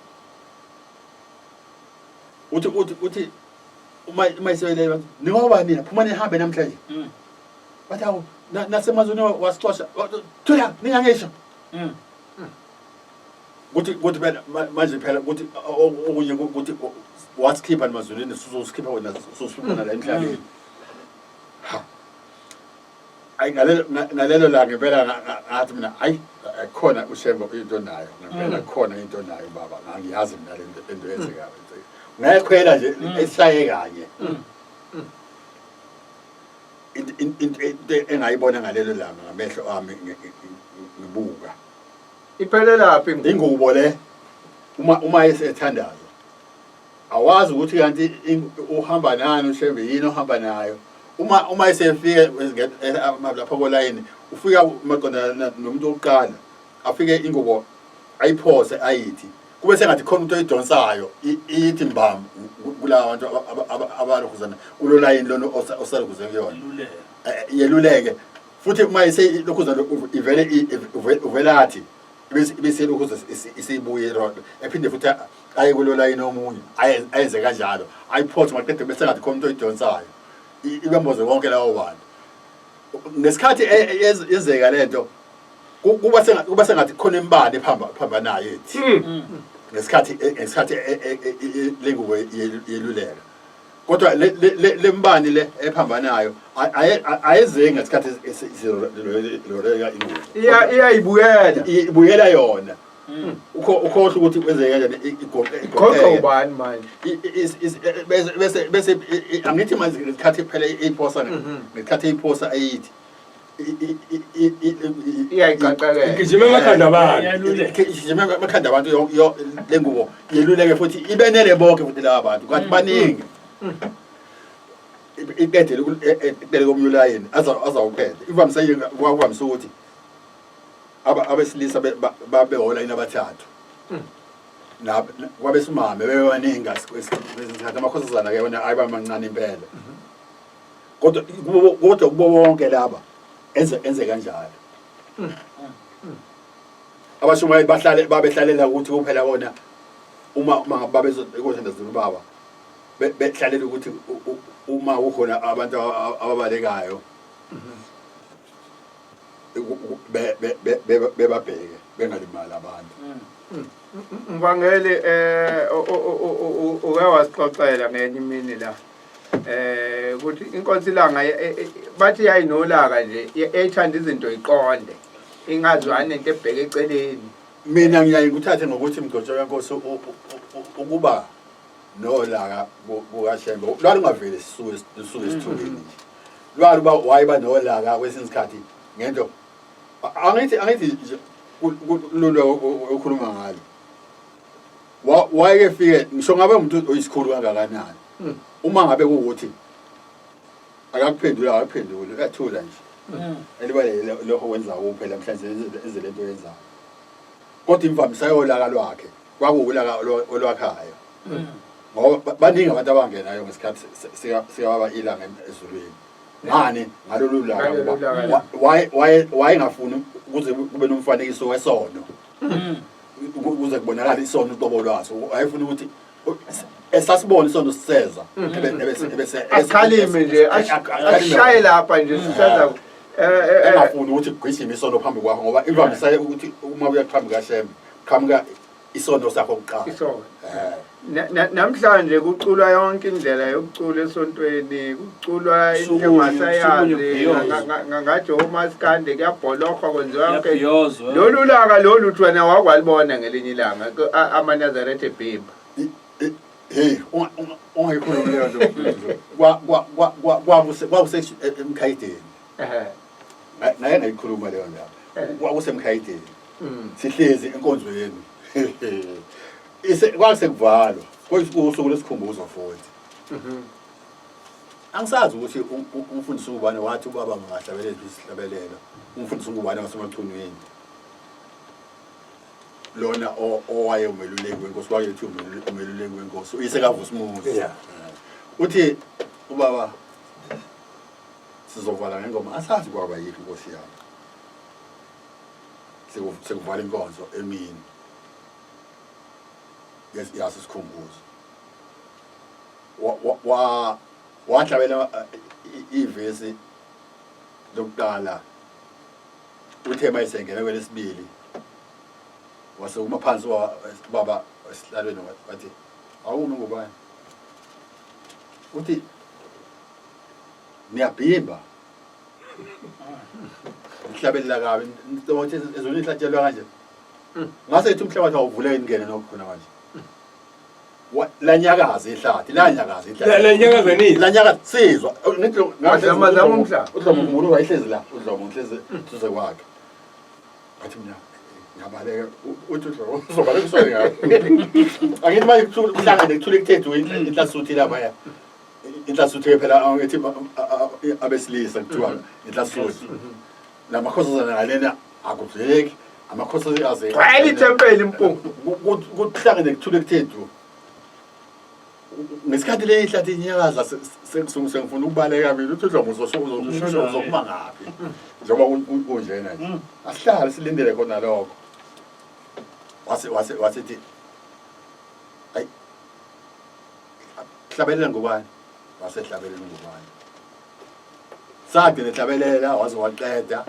uthi uthi uthi uma uma isebele bathi ningoba nina phuma nihambe namhlanje bathi awu nasemazweni wasixosha thula ningangisho kuthi kuthi phela manje phela kuthi okunye kuthi wasikhipha emazulwini sizosikhipha wena sizosikhipha la emhlabeni ha ayi ngalelo ngalelo langa impela ngathi mina hayi khona uShembe into nayo ngempela khona into nayo baba ngangiyazi mina le nto yenzekayo ngayekhwela nje eshaye kanye into engayibona ngalelo langa ngamehlo ami ngibuka Iphelelaphi ingubo? Ingubo le uma uma esethandaza awazi ukuthi kanti uhamba nani uShembe yini ohamba nayo uma uma esefike lapha kolayini ufika maqondana nomuntu wokuqala afike ingubo ayiphose ayithi kube sengathi khona umuntu oyidonsayo ithi mbam kulawa bantu abalokhuzana kulo layini lona osalukuze kuyona yeluleke futhi uma iselokhuza ivele uvele athi ibese lokhuza isibuye ephinde futhi aye kulo layini omunye ayenze kanjalo ayiphothe maqede bese ngathi khona umuntu oyidonsayo ibamboze wonke lawo bantu ngesikhathi e, e, yenzeka lento kuba kuba sengathi khona imibani ephamba phambanayo ethi ngesikhathi ngesikhathi e, lengubo yeluleka Kodwa le le le mbani le ephambanayo ayezeki ngesikhathi loreka ingubo. Iya iyayibuyela. Ibuyela yona. Ukhohlwa ukuthi kwenzeke kanjani igoqe Igoqe ubani manje? Bese bese angithi manje ngesikhathi phela iphosa ngesikhathi iphosa eyithi Iyayiqaqekela. Igijima emakhanda abantu. Iyaluleka. Igijima emakhanda abantu le ngubo yeluleke futhi ibenele bonke futhi laba bantu kanti baningi. Iqedele iqedele komunye ulayini azawuqeda. Ivamise kwakuvamise ukuthi abesilisa babehola abathathu. Kwabesimame bebebaningi ngesikhathi amakhosazana ke wona ayiba mancane impela. Kodwa kodwa kubo bonke laba enze enze kanjalo. Abashumayeli bahlale babehlalela ukuthi kuphela bona uma uma babezothandazela ubaba behlalela ukuthi uma kukhona abantu ababalekayo bebabheke bengalimali abantu. Mvangeli uke wasixoxela ngenye imini la ukuthi inkosi ilanga bathi yayinolaka nje eyithanda izinto iqonde ingazwani nento ebheke eceleni. Mina ngiyaye ngikuthathe ngokuthi mgcotsho wenkosi ukuba nolaka kukaShembe lwalungaveli sisuke sisuke esithubeni nje. Lwaluba wayiba nolaka kwesinye isikhathi ngento angithi angithi nje lula ukhuluma ngalo. Wayeke fike ngisho ngabe umuntu oyisikhulu kangakanani. Uma ngabe kuwukuthi akakuphendula akaphenduli uyathula nje. Elibale lokho wenzayo kuphela mhlawumbe enze lento yenzayo. Kodwa imvamisa yolaka lwakhe kwakuwulaka olwakhayo. Ngoba baningi abantu abangenayo ngesikhathi sikababa ilanga ezulwini. Ngani ngalolu laka ngoba wayengafuni ukuze kube nomfanekiso wesono. Ukuze kubonakale isono uqobo lwaso. Wayefuna ukuthi esasibona isono siseza ebese Akhalime nje ashaye lapha nje sisaza engafuni ukuthi kugijime isono phambi kwakho ngoba imvamisa ukuthi uma uya phambi kaShembe qhamuka isono sakho kuqala. Isono. Namhlanje kuculwa yonke indlela yokucula esontweni, kuculwa into engasayazi ngathi omaskande kuyabholohwa kwenziwa yonke. Lolu laka lolu uthi wena wakwalibona ngelinye ilanga amaNazaretha ebhimba. Hey, ungayikhulumi leyo nto. Kwa kwa kwa kwakuse kwakuse emkhayideni. Naye ngayikhuluma leyo ndaba. Kwakusemkhayideni. Sihlezi enkonzweni. Ise kwasekuvalwa. Kuyusuku lesikhumbuzo futhi. Angisazi ukuthi umfundisi ungubane wathi ubaba ngingahlabelela isihlabelelo. Umfundisi ungubane wasemachunwini. Lona owaye umeluleki wenkosi wayethi umeluleki wenkosi uyise kaVusimuzi. Uthi ubaba sizovala ngengoma asazi kwaba yiphi inkosi yami. Sekuvala inkonzo emini. Yaso isikhumbuzo. Wahlabela ivesi lokuqala uthe mayisengena kwelesibili wase uma phansi baba esihlalweni wathi awumi ngubani uthi niyabhimba ngihlabelela kabi ngicabanga ukuthi ezweni lihlatshelwa kanje ngase ithi umhlabathi awuvuleke ningene nokho khona manje lanyakaza ihlathi lanyakaza ihlathi lanyakaza nini lanyakaza sizwa ngithi Wazama umhlaba. uDlomo ngumulu wayehlezi la uDlomo ngihlezi duze kwakhe ngathi mina ngiyabaleka uthi uDlomo uzobaleka usole ngayo angithi manje kuhlangane kuthule kuthethu inhlasuthi lapha inhlasuthi phela angithi abesilisa kuthiwa inhlasuthi lamakhosazana ngalena akuveki amakhosikazi Gcwele ithempeli impunga. Kuhlangene kuthule kuthethu ngesikhathi le ihlathi inyakaza sengifuna ukubaleka mina uthi udlomo uzokuma ngaphi njengoba kunjena nje asihlale silindele khona lokho wase wase wasithi ayi hlabelela ngubani wasehlabelela ngubani sagcina ehlabelela waze waqeda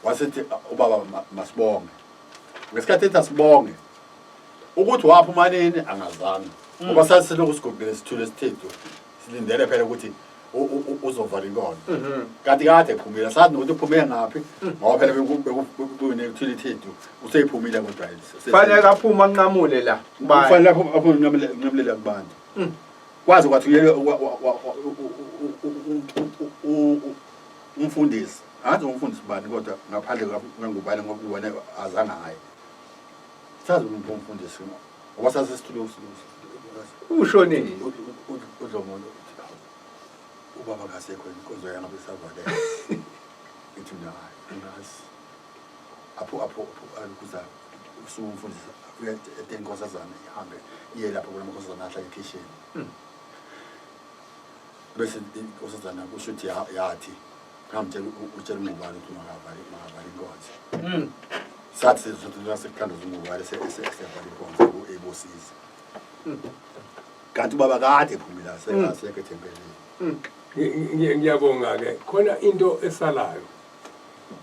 wasethi ubaba masibonge ngesikhathi ethi asibonge ukuthi waphuma nini angazange ngoba sasiselokhu siguqile sithule sithethu silindele phela ukuthi uzovala inkonzo kanti kade ephumile sazi nokuthi uphume ngaphi ngoba phela bekune-utility useyiphumile kodwa fanele aphume anqamule la kufanele aphume anqamule la kubantu kwaze kwathunyelwe umfundisi angazi umfundisi bani kodwa ngaphandle kangubane ngoba ubone azange aye sazi umfundisi ngoba sasesithule ushonile udlomono uthi hawu ubaba kasekho inkonzo yangabe isavalele ngithi mina hayi angazi apho apho apho alukhuza usuke umfundisi afike ete inkosazana ihambe iye lapho kulamakhosazana ahlala ekhishini bese inkosazana kusho ukuthi yathi ngamtshela utshela ungubani ukuthi makavale makavale inkonzo sathi sesithandaza ungubani sevala inkonzo ebosiza kanti ubaba kade ephumile asekho ethempelini Ngiyabonga-ke khona into esalayo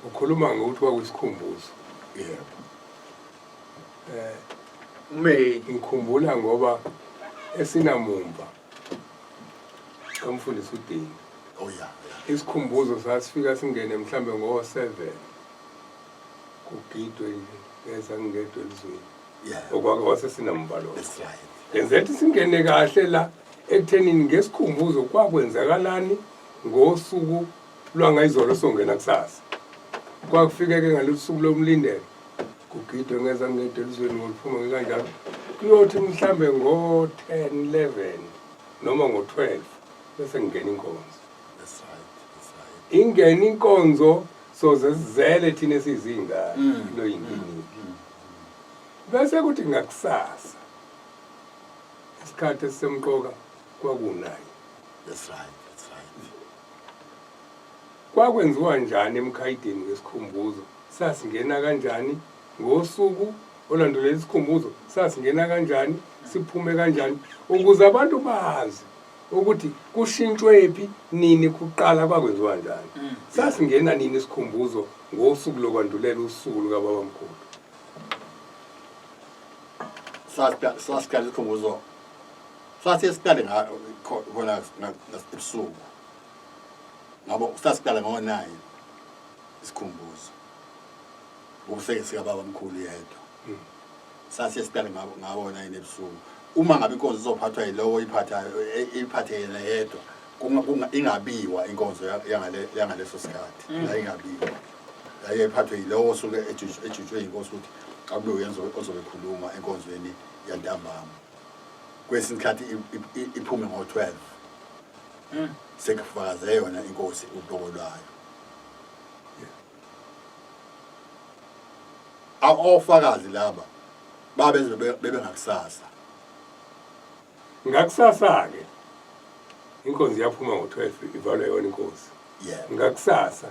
ukhuluma ngokuthi kwakuyisikhumbuzo yebo May ngikhumbula ngoba esinamumva kamfundisi uDini oh ya ya isikhumbuzo sasifika singene mhlambe ngo-7 kugidwe nje ngeza ngingedwa elizweni yeah okwake kwasesinamumva lokho that's right ngenzela ukuthi singene kahle la ekuthenini ngesikhumbuzo kwakwenzakalani ngosuku lwangayizolo songena kusasa kwakufike-ke ngalolu suku lomlindelo kugidwe ngeza ngedwa elizweni ngoluphuma ngekanjalo kuyothi mhlambe ngo-10 11 noma ngo-12 bese ngingena inkonzo that's right that's right ingena inkonzo soze sizele thina esizingane lo yinkiniki bese kuthi ngakusasa isikhathi esisemqoka kwakunaye that's right that's right kwakwenziwa njani emkhayideni ngesikhumbuzo sasingena kanjani ngosuku olandulela isikhumbuzo sasingena kanjani siphume kanjani ukuze abantu bazi ukuthi kushintshwephi nini kuqala kwakwenziwa njani sasingena nini isikhumbuzo ngosuku lokwandulela usuku lukababamkhulu Sasiqala isikhumbuzo sasiye siqale khona ebusuku ngabo sasiqala ngo-9 isikhumbuzo ubuseke sikababa mkhulu yedwa sasiye siqale ngabo 9 ebusuku uma ngabe inkonzo izophathwa yilowo oyiphathayo iphathe yena yedwa ingabiwa inkonzo yangaleso sikhathi yayingabiwa yaye iphathwe yilowo osuke ejutshwe yinkosi ukuthi akube uyenza ozobe ekhuluma enkonzweni yantambama kwesinye isikhathi iphume ngo-12 sekufakaze yona inkosi uqobo lwayo ofakazi laba babenze bebe ngakusasa ngakusasa-ke inkonzo iyaphuma ngo-12 ivalwa yona inkosi yebo ngakusasa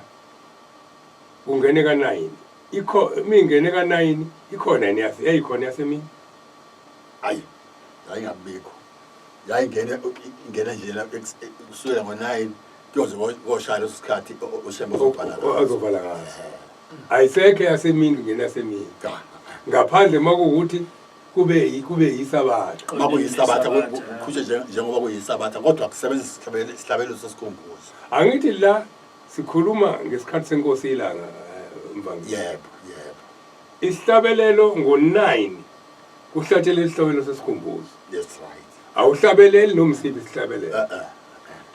kungene ka-9 ikho mingene ka-9 ikhona yini yase yayikhona yasemini ayi yayingabikho yayingene ingena nje la kusukela ngo-9 kuyoze koshaya leso sikhathi ushembe ozobhala azovala ngaso ayisekho yasemini kungena yasemini ngaso. ngaphandle uma kuwukuthi kube yisabatha uma kuyisabatha kuqhutshwe njengoba kuyisabatha kodwa kusebenzisa isihlabelo sesikhumbuzo angithi la sikhuluma ngesikhathi senkosi ilanga mvangeli yebo yebo isihlabelelo ngo-9 kuhlatshelele isihlabelelo sesikhumbuzo that's right awuhlabeleli noma isiphi isihlabelelo eh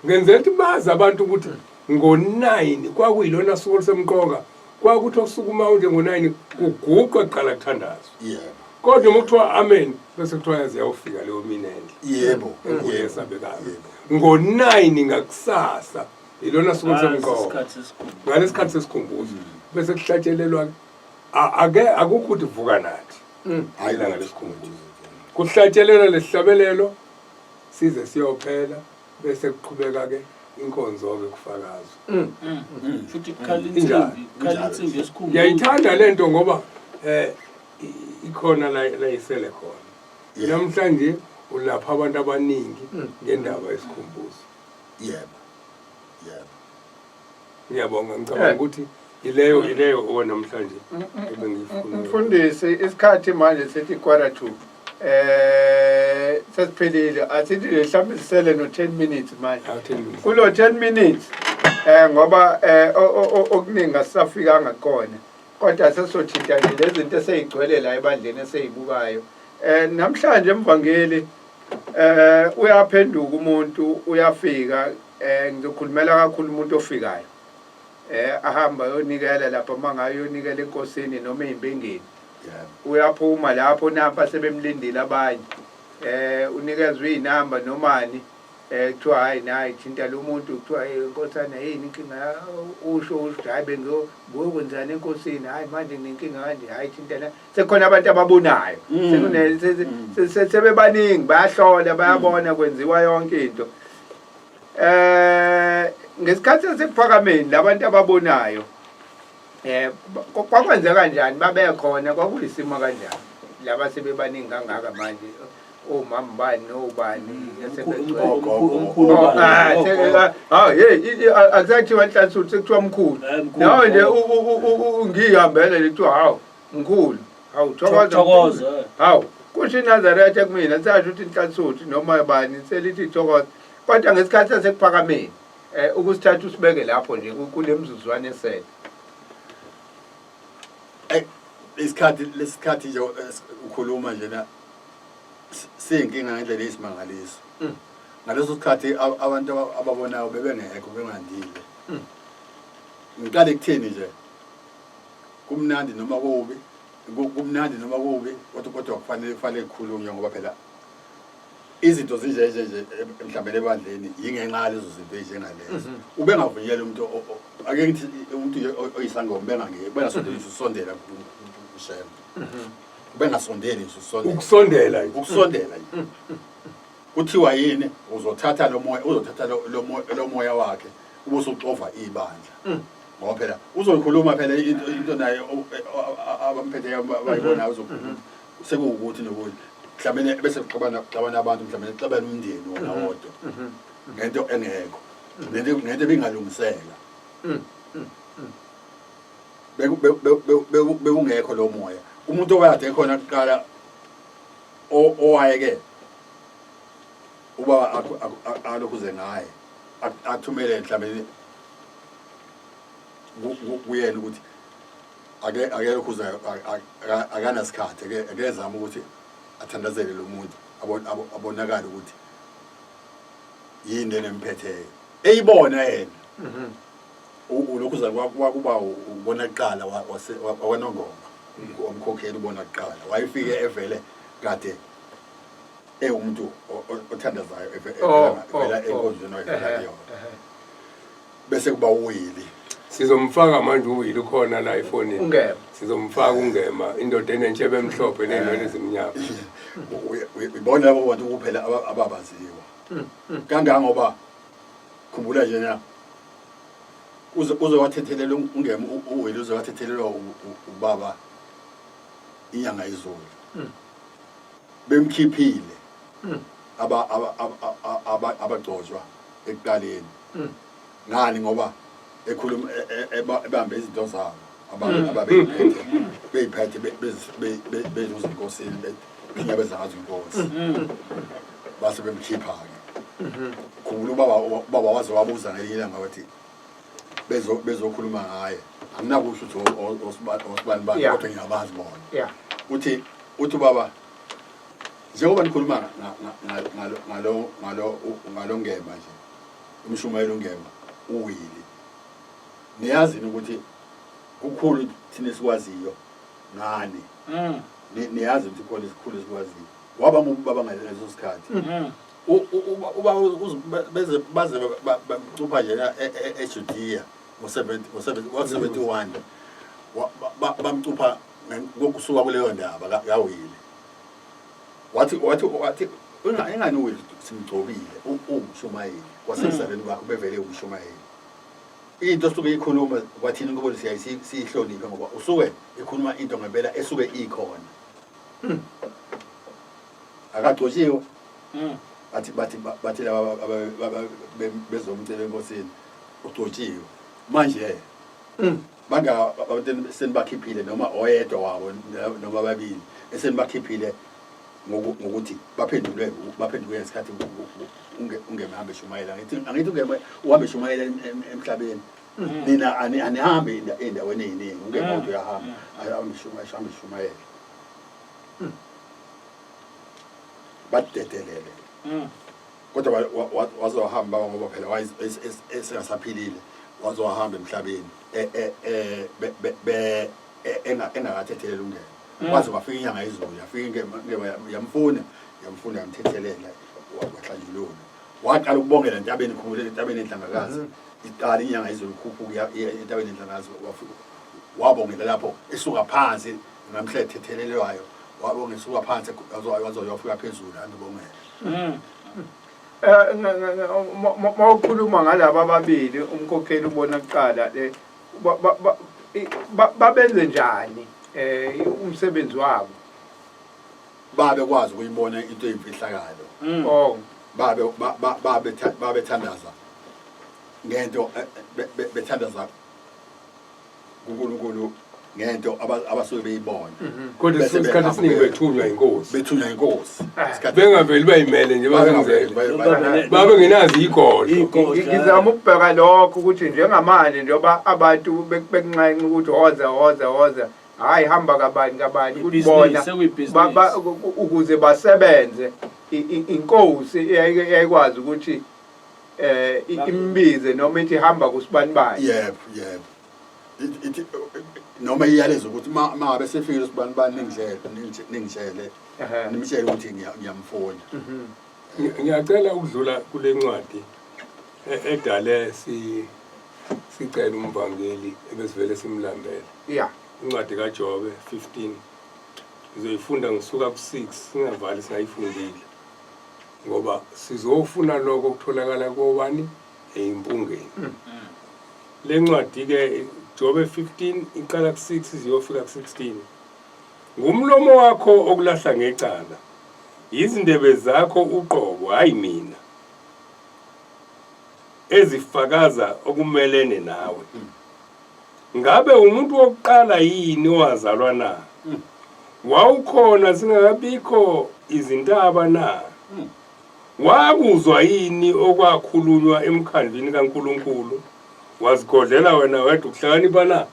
ngenzela ukuthi bazi abantu ukuthi ngo-9 kwakuyilona suku olusemqoka kwakuthi okusukuma nje ngo-9 kuguqwe kuqala kuthandazwe yebo kodwa uma kuthiwa amen bese kuthiwa yaze yawufika leyo mini enhle yebo enkulu yebo esabekayo yebo ngo-9 ngakusasa ilona suku olusemqoka Isikhathi sesikhumbuzo. ngalesikhathi sesikhumbuzo bese kuhlatshelelwa ake akukho ukuthi vuka nathi Hayi ilanga lesikhumbuzo kuhlatshelelwa lesihlabelelo size siyophela bese kuqhubeka ke inkonzo ke kufakazwa Futhi kukhala Injalo. insimbi, kukhala insimbi yesikhumbuzo. ngiyayithanda lento ngoba ikhona la isele khona Yeah. namhlanje ulapha abantu abaningi ngendaba yesikhumbuzo yebo yebo ngiyabonga ngicabanga ukuthi ileyo owanamhlanje ebengiyifuna Mfundisi isikhathi manje sithi 1:45. Sesiphelile, asithi nje mhlawumbe sisele no 10 minutes manje. Awu, 10 minutes. Kulo 10 minutes ngoba okuningi asisafikanga kukona. Kodwa sesothinta nje lezi zinto eseyigcwele la ebandleni eseyibukayo. Namhlanje emvangeli uyaphenduka umuntu, uyafika, ngizokhulumela kakhulu umuntu ofikayo. Ahamba ayonikela lapha mangabe uyonikela enkosini noma ezimpengeni. Uyaphuma lapho nampa sebemlindile abanye. Unikezwe izinamba nomani, kuthiwa hayi nayi thinta lo muntu, kuthiwa hey nkosana yini inkinga, usho usho hayi bengiyokwenzani enkosini, hayi manje nginenkinga kanje, hayi thinta la. Sekukhona abantu ababonayo. Sebebaningi bayahlola, bayabona, kwenziwa yonke into. Ngesikhathi sasekuphakameni labantu ababonayo kwakwenzeka kanjani, babekhona, kwakuyisimo kanjani laba sebebaningi kangaka manje, omama bani nobani esebegcwele. Omkhulu Oh, bani? ah, Ogogo. ah, hey, akusathiwa Nhlansuthi, sekuthiwa mkhulu. Mkhulu. Nawe nje ngihambele nje kuthiwa hawu mkhulu, hawu thokoza, Thokoza, mkhulu. eh. Hawu kusho iNazaretha kumina, sasho ukuthi Nhlansuthi noma bani selithi thokoza. Kodwa ngesikhathi sasekuphakameni ukusithatha usibeke lapho nje kule mzuzwana esele. Isikhathi lesikhathi nje ukhuluma nje na siyinkinga ngendlela eyisimangaliso. Ngaleso sikhathi abantu ababonayo bebengekho, bengandile. Ngiqale kutheni nje, kumnandi noma kubi, kumnandi noma kubi, kodwa kufanele kukhulunywe ngoba phela izinto zinje nje nje mhlawumbe ebandleni yingenxa yalezo zinto ezinjengalezo. Ubengavunyelwa umuntu ake ngithi umuntu nje oyisangoma bengasondeli nje usondela kuShembe. Ubengasondeli nje usondela. Ukusondela nje. Ukusondela nje. Kuthiwa yini, uzothatha lo moya, uzothatha lo moya, lo moya wakhe ubusuxova ibandla. Ngoba phela uzoyikhuluma phela into naye abamphethe abayibonayo uzokhuluma. Sekuwukuthi nokuthi mhlawumbe bese kuxabana abantu, mhlawumbe kuxabana umndeni wona wodwa ngento engekho, ngento ebingalungiseka. Bekungekho lo moya. Umuntu owayade khona kuqala owayeke uba alokhuze ngaye athumele mhlawumbe kuyena ukuthi ake lokhuze akanasikhathi, ake ezama ukuthi athandazele lo muntu abonakale ukuthi yini lena emphetheyo, eyibona yena. Ulokhuza kwakuba ubona kuqala wakwaNongoma, omkhokheli ubona kuqala, wayefike evele kade ewumuntu othandazayo evela enkonzweni wayevela kuyona. Bese kuba uWili. Sizomfaka manje uWili ukhona la efonini. Ungema. Sizomfaka uNgema, indoda enentshebe emhlophe nenwele ezimnyama. Uyibona labo bantu kuphela ababaziwa. Kangangoba khumbula nje na uze wathethelela uNgema, uWili uze wathethelelwa ubaba inyanga izulu. Bemkhiphile abagcotshwa ekuqaleni. Ngani? Ngoba ekhuluma ebambe izinto zabo ababeyiphethe, beyiphethe bezuza inkosini, benyabeza ngazo inkosi. Base bemkhipha-ke. Khumbula ubaba waze wabuza ngelinye ilanga wathi bezokhuluma ngaye, anginakusho ukuthi osibani bani, kodwa ngiyabazi bona. Uthi ubaba njengoba nikhuluma ngalo Ngema nje, umshumayeli uNgema uWili, niyazi ukuthi kukhulu thina esikwaziyo ngani. Niyazi ukuthi khona isikhulu esikwaziyo. Waba mubi ubaba ngaleso sikhathi. Ubaba beze baze bamcupha nje eJudea ngo-71, bamcupha ngokusuka kuleyo ndaba kaWili. Wathi ingani uWili simgcobile uwumshumayeli wasemzalweni wakhe, ubevele uwumshumayeli. Into osuke ikhuluma kwathina inkolo siyaye siyihloniphe ngoba usuke ekhuluma into ngempela esuke ikhona. Akagcotshiwe. Bathi laba bezomcela enkosini ugcotshiwe. Manje banga abantu senibakhiphile noma oyedwa wabo noma ababili esenibakhiphile Ngokuthi baphendulwe baphenduke ngesikhathi ungeme hambe shumayela ngithi angithi ungeme uhambe shumayela emhlabeni mm. nina anihambi endaweni eziningi ungeme mm. uthi uyahamba mm. ahambe shumayela hambe shumayela badedelele kodwa wazohamba ngoba phela wayesengasaphilile wazohamba emhlabeni e, e, e, engakathetheleli ungene mm. waze wafika inyanga izulu yafika yamfuna yamfuna yamthethelela wahlanjululwa waqala ukubongela entabeni khumbule entabeni enhlangakazi mm-hmm. iqala inyanga izulu khuphuka entabeni enhlangakazi wafika wabongela lapho esuka phansi ngamhla ethethelelwayo wabonga esuka phansi waze wayofika phezulu andibongela mm. eh, mawukhuluma ngalaba ababili umkhokheli ubona kuqala eh, babenze njani eh umsebenzi wabo babe kwazi ukuyibona into eyimfihlakalo mm. oh babe babe babethandaza ngento eh, eh, bethandaza kuNkulunkulu ngento abasuke beyibona mhm. kodwa isikhathi esiningi bethunywa inkosi bethunywa inkosi ah. bengaveli bayimele nje babenzele babe ngenazi igodlo ngizama ukubheka lokho ukuthi njengamanje njengoba abantu bekunxenxa ukuthi hoza hoza hoza hayi hamba kabani kabani ukuthi bona ukuze basebenze inkosi yayikwazi ukuthi eh imbize noma ithi hamba kusibanibani yebo yebo ithi noma iyaleza ukuthi uma ngabe sefikile usibanibani ningitshele ningitshele nimtshele ukuthi ngiyamfuna mhm. Ngiyacela ukudlula kule ncwadi e, edale si sicela umvangeli ebesivele simlambele. Yeah. Incwadi kaJobe 15. Ngizoyifunda ngisuka ku-6 singavali singayifundile. Ngoba sizofuna lokho okutholakala kobani eyimpungeni. Mm. Le ncwadi ke Jobe 15 iqala ku-6 iziyofika ku-16. Ngumlomo wakho okulahla ngecala. Yizindebe zakho uqobo, hhayi mina, ezifakaza okumelene nawe. Ngabe umuntu wokuqala yini owazalwa na? Wawukhona zingakabikho izintaba na? Wakuzwa yini okwakhulunywa emkhandlwini kaNkulunkulu? Wazigodlela wena wedwa ukuhlakanipha na?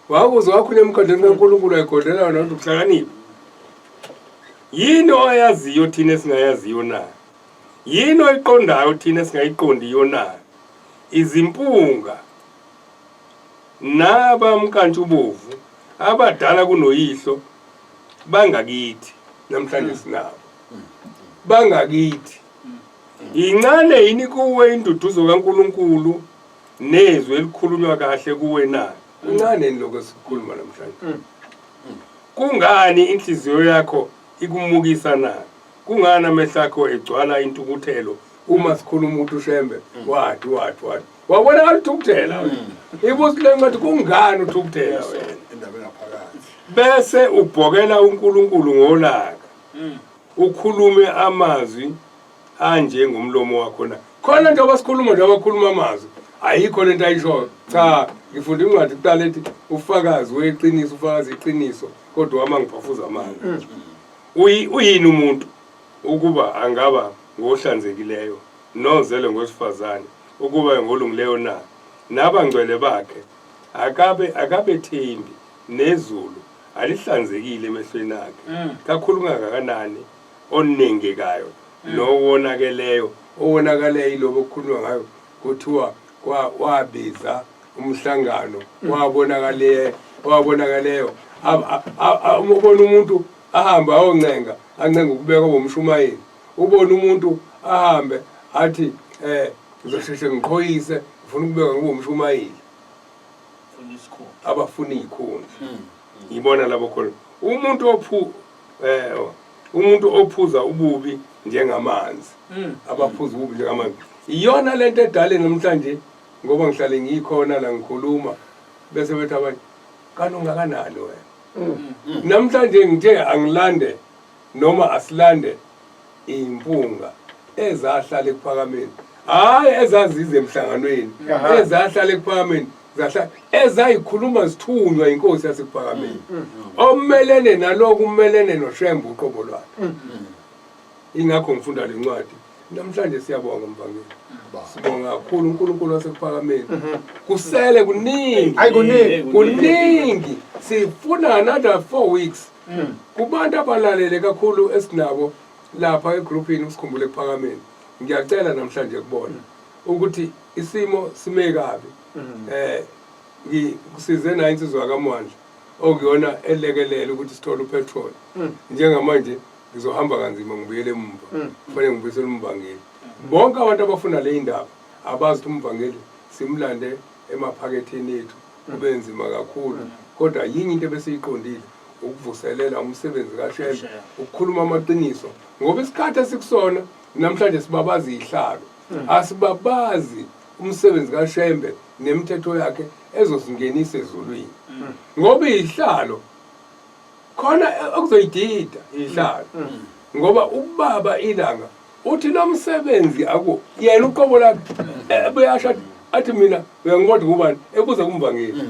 Wakuzwa wakhuluma emkhandlwini kaNkulunkulu wayigodlela wena wedwa ukuhlakanipha? Yini oyaziyo thina esingayaziyo na? Yini oyiqondayo thina esingayiqondiyo na? Izimpunga nabamkantshubovu abadala kunoyihlo bangakithi namhlanje sinabo bangakithi incane yini kuwe induduzo kaNkuluNkulu nezwi elikhulunywa kahle kuwe na kuncane yini lokho esikhuluma namhlanje mm. Kungani inhliziyo yakho ikumukisa na? Kungani amehlo akho egcwala intukuthelo uma sikhuluma ukuthi uShembe mm. wathi wathi wathi wabonakala uthukuthela wena mm. ibusi le ncwadi kungani uthukuthela wena indaba engaphakathi bese ubhokela uNkulunkulu ngolaka mm. ukhulume amazwi anje ngomlomo wakho na khona njengoba sikhuluma nje abakhuluma amazwi ayikho lento ayishoyo cha ngifunda incwadi kuqala ethi ufakazi weqiniso ufakazi iqiniso kodwa wama ngiphafuza amanga mm. uyini umuntu ukuba angaba ngohlanzekileyo nozele ngowesifazane ukuba ngolungileyo na nabangcwele bakhe akabe akabethembi nezulu alihlanzekile emehlweni akhe mm. kakhulu kangakanani onengekayo mm. nowonakeleyo owonakeleyo ilobo okukhulunywa ngayo kuthiwa wabiza umhlangano mm. wabonakaleyo wabonakaleyo ubona umuntu ahambe ayoncenga ancenga ukubekwa bomshumayeli ubona umuntu ahambe athi eh ngizosheshe ngiqhoyise ngifuna ukubekwa ngibe umshumayeli abafuna izikhundla hmm. ngibona labo khona umuntu ophu eh umuntu ophuza ububi njengamanzi mm. abaphuza ububi njengamanzi iyona lento edale namhlanje ngoba ngihlale ngikhona la ngikhuluma bese bethi abanye kanti ungakanani wena mm. mm. namhlanje ngithe angilande noma asilande impunga ezahlala ekuphakameni hayi ezazize emhlanganweni ezahlala ekuphakameni Zahlala ezayikhuluma zithunywa inkosi yasekuphakameni. Omelene naloku umelene noShembe uqobo lwakhe. Ingakho ngifunda le ncwadi. Namhlanje siyabonga mvangeli. Sibonga kakhulu uNkulunkulu wasekuphakameni. Kusele kuningi. Hayi kuningi. Kuningi. Sifuna another 4 weeks. Kubantu abalalele kakhulu esinabo lapha egroupini usikhumbule ekuphakameni. Ngiyacela namhlanje kubona ukuthi isimo sime kabi. Eh ngikusize nayo insizwa kaMwandla okuyona elekelela ukuthi sithole upetrol. Njengamanje ngizohamba kanzima ngibuyele emumva. Kufanele ngibuyisele umvangeli. Bonke abantu abafuna le indaba abazi ukuthi umvangeli simlande emaphaketheni ethu kube nzima kakhulu. Kodwa yinye into ebesiyiqondile ukuvuselela umsebenzi kaShembe, ukukhuluma amaqiniso ngoba isikhathi esikusona namhlanje sibabaza ihlalo. Asibabazi umsebenzi kaShembe nemithetho yakhe ezosingenisa ezulwini. Ngoba ihlalo khona okuzoyidida ihlalo. Ngoba ubaba ilanga uthi lo msebenzi aku yena uqobo lakhe ebeyasho athi mina uyangibona ngubani ebuza kumvangeli.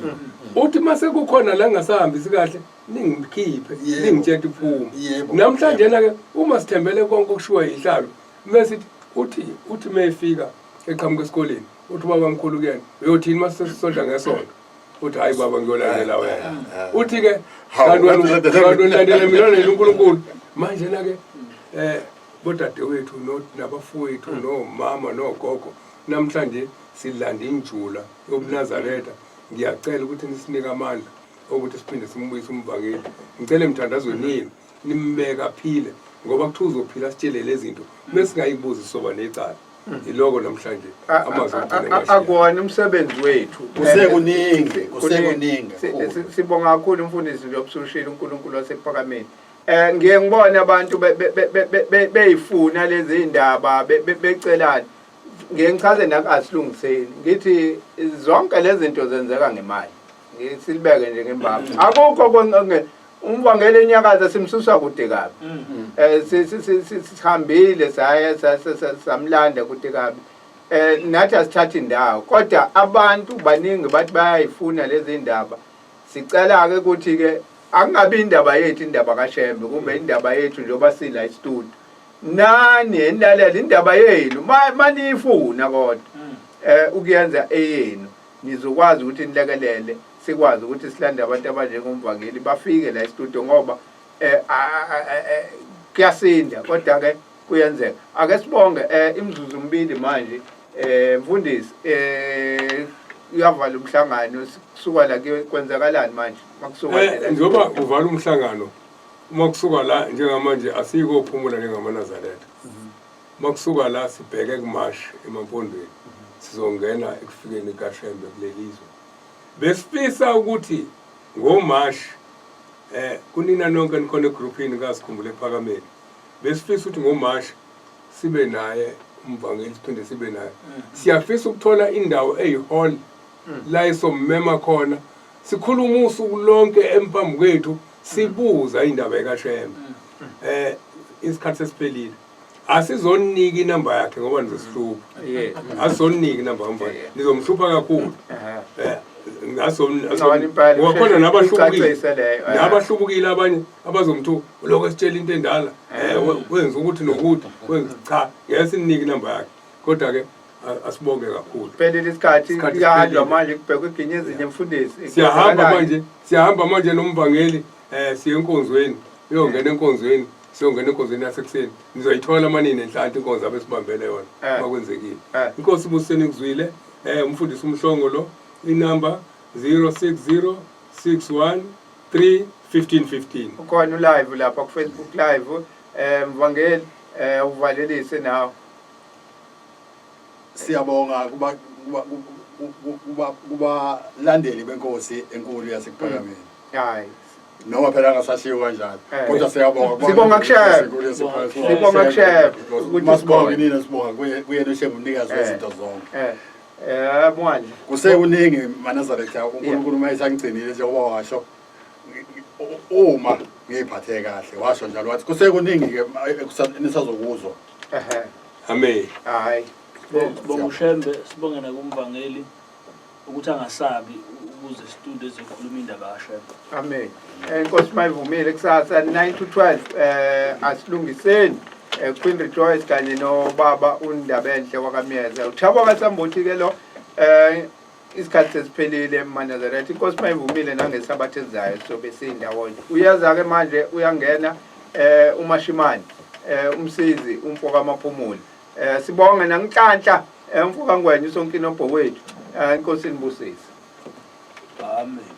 Uthi mase kukhona la ngasahambisi kahle ningikhiphe ningitshela iphuma. Namhlanje na ke uma sithembele konke okushiwa ihlalo mesithi uthi uthi mayefika eqhamuka esikoleni uthi ubaba mkhulu kuyena uyothini mase sesisonta ngesonto uthi hayi baba ngiyolandela wena uthi ke kanti wena ulandela mina ulandela uNkulunkulu manje na ke bodadewethu nabafowethu nomama nogogo namhlanje silanda injula yobuNazaretha ngiyacela ukuthi nisinike amandla ukuthi siphinde simbuyise umvangeli ngicela emthandazweni yenu nimbeka aphile ngoba kuthiwa uzophila sitshele lezi zinto mesingayibuzi soba necala iloko namhlanje amazwi okugcina akuwona umsebenzi wethu kusekuningi kusekuningi sibonga kakhulu umfundisi nje obusushilo uNkulunkulu wasekuphakameni ngiye ngibone abantu beyifuna lezi ndaba becelana ngiye ngichaze nakasilungiseni ngithi zonke lezi zinto zenzeka ngemali ngisilibeke nje ngembaba akukho konke umvangeli enyakaza simsusa kude kabi sihambile saya samlanda kude kabi nathi asithatha indawo kodwa abantu baningi bathi bayayifuna lezi ndaba sicela ke ukuthi ke akungabi indaba yethu indaba kaShembe kumbe indaba yethu njengoba sila istudio nani enilalela indaba yenu maniyifuna kodwa ukuyenza eyenu nizokwazi ukuthi nilekelele sikwazi ukuthi silande abantu abanjengomvangeli bafike la estudio ngoba kuyasinda kodwa ke kuyenzeka ake sibonge imizuzu mibili manje mfundisi uyavala umhlangano kusuka la kwenzakalani manje makusuka la njengoba uvala umhlangano uma kusuka la njengamanje asiyikophumula njengamaNazaretha makusuka la sibheke kumash emampondweni sizongena ekufikeni kaShembe kulelizwe besifisa ukuthi ngomash kunina nonke nikhona egroupini kaSikhumbule Ephakameni besifisa ukuthi ngomash sibe naye umvangeli siphinde sibe naye siyafisa ukuthola indawo eyihall la esommema khona sikhuluma usuku lonke emphambi kwethu sibuza indaba ekaShembe isikhathi sesiphelile asizonika inamba yakhe ngoba nizosihlupha asizonika inamba yomfana nizomhlupha kakhulu ngoba khona nabahlubukile nabahlubukile abanye abazomthu lokho esitshela into endala wenza ukuthi nokuthi wenza cha ngeke sinike inamba yakhe kodwa ke asibonge kakhulu phelile isikhathi kuyahanjwa manje kubhekwe iginye ezinye mfundisi siyahamba manje siyahamba manje nomvangeli siye enkonzweni uyongena enkonzweni siyongena enkonzweni yasekuseni nizoyithola manini nenhlanhla inkonzo abesibambele yona makwenzekile inkosi ibuseni kuzwile umfundisi umhlongo lo inamba 060 61 3 15 15 ukhona ulive lapha ku Facebook live mvangeli uvalelise nawe siyabonga kuba kubalandeli benkosi enkulu yasekuphakameni hayi noma phela angasashiwo kanjalo kodwa siyabonga sibonga kushebe sibonga kushebe ukuthi masibonge nina sibonga kuyena ushebe umnikazi wezinto zonke Mwandla kusekuningi maNazaretha uNkulunkulu uma esangigcinile njengoba washo uma ngiyiphathe kahle washo njalo wathi kusekuningi ke nisazokuzwa amen hayi bonga uShembe sibonge nakumvangeli. Ukuthi angasabi ukuze studio ezokhuluma indaba kaShembe. Amen. Eh, Inkosi mayivumile kusasa 9 to 12 eh asilungiseni eh, Queen Rejoice kanye nobaba uNdabenhle wakaMyeza. Uthabo kaSambuthi ke lo eh isikhathi sesiphelile eManazaretha. Inkosi mayivumile nangesabatha ezayo sobe sindawonye. Uyaza ke manje uyangena eh uMashimane eh umsizi umfo kaMaphumulo. Eh sibonge nanginhlanhla eh, umfo kaNgwenya usonkinobho wethu. Eh inkosi inibusise. Amen.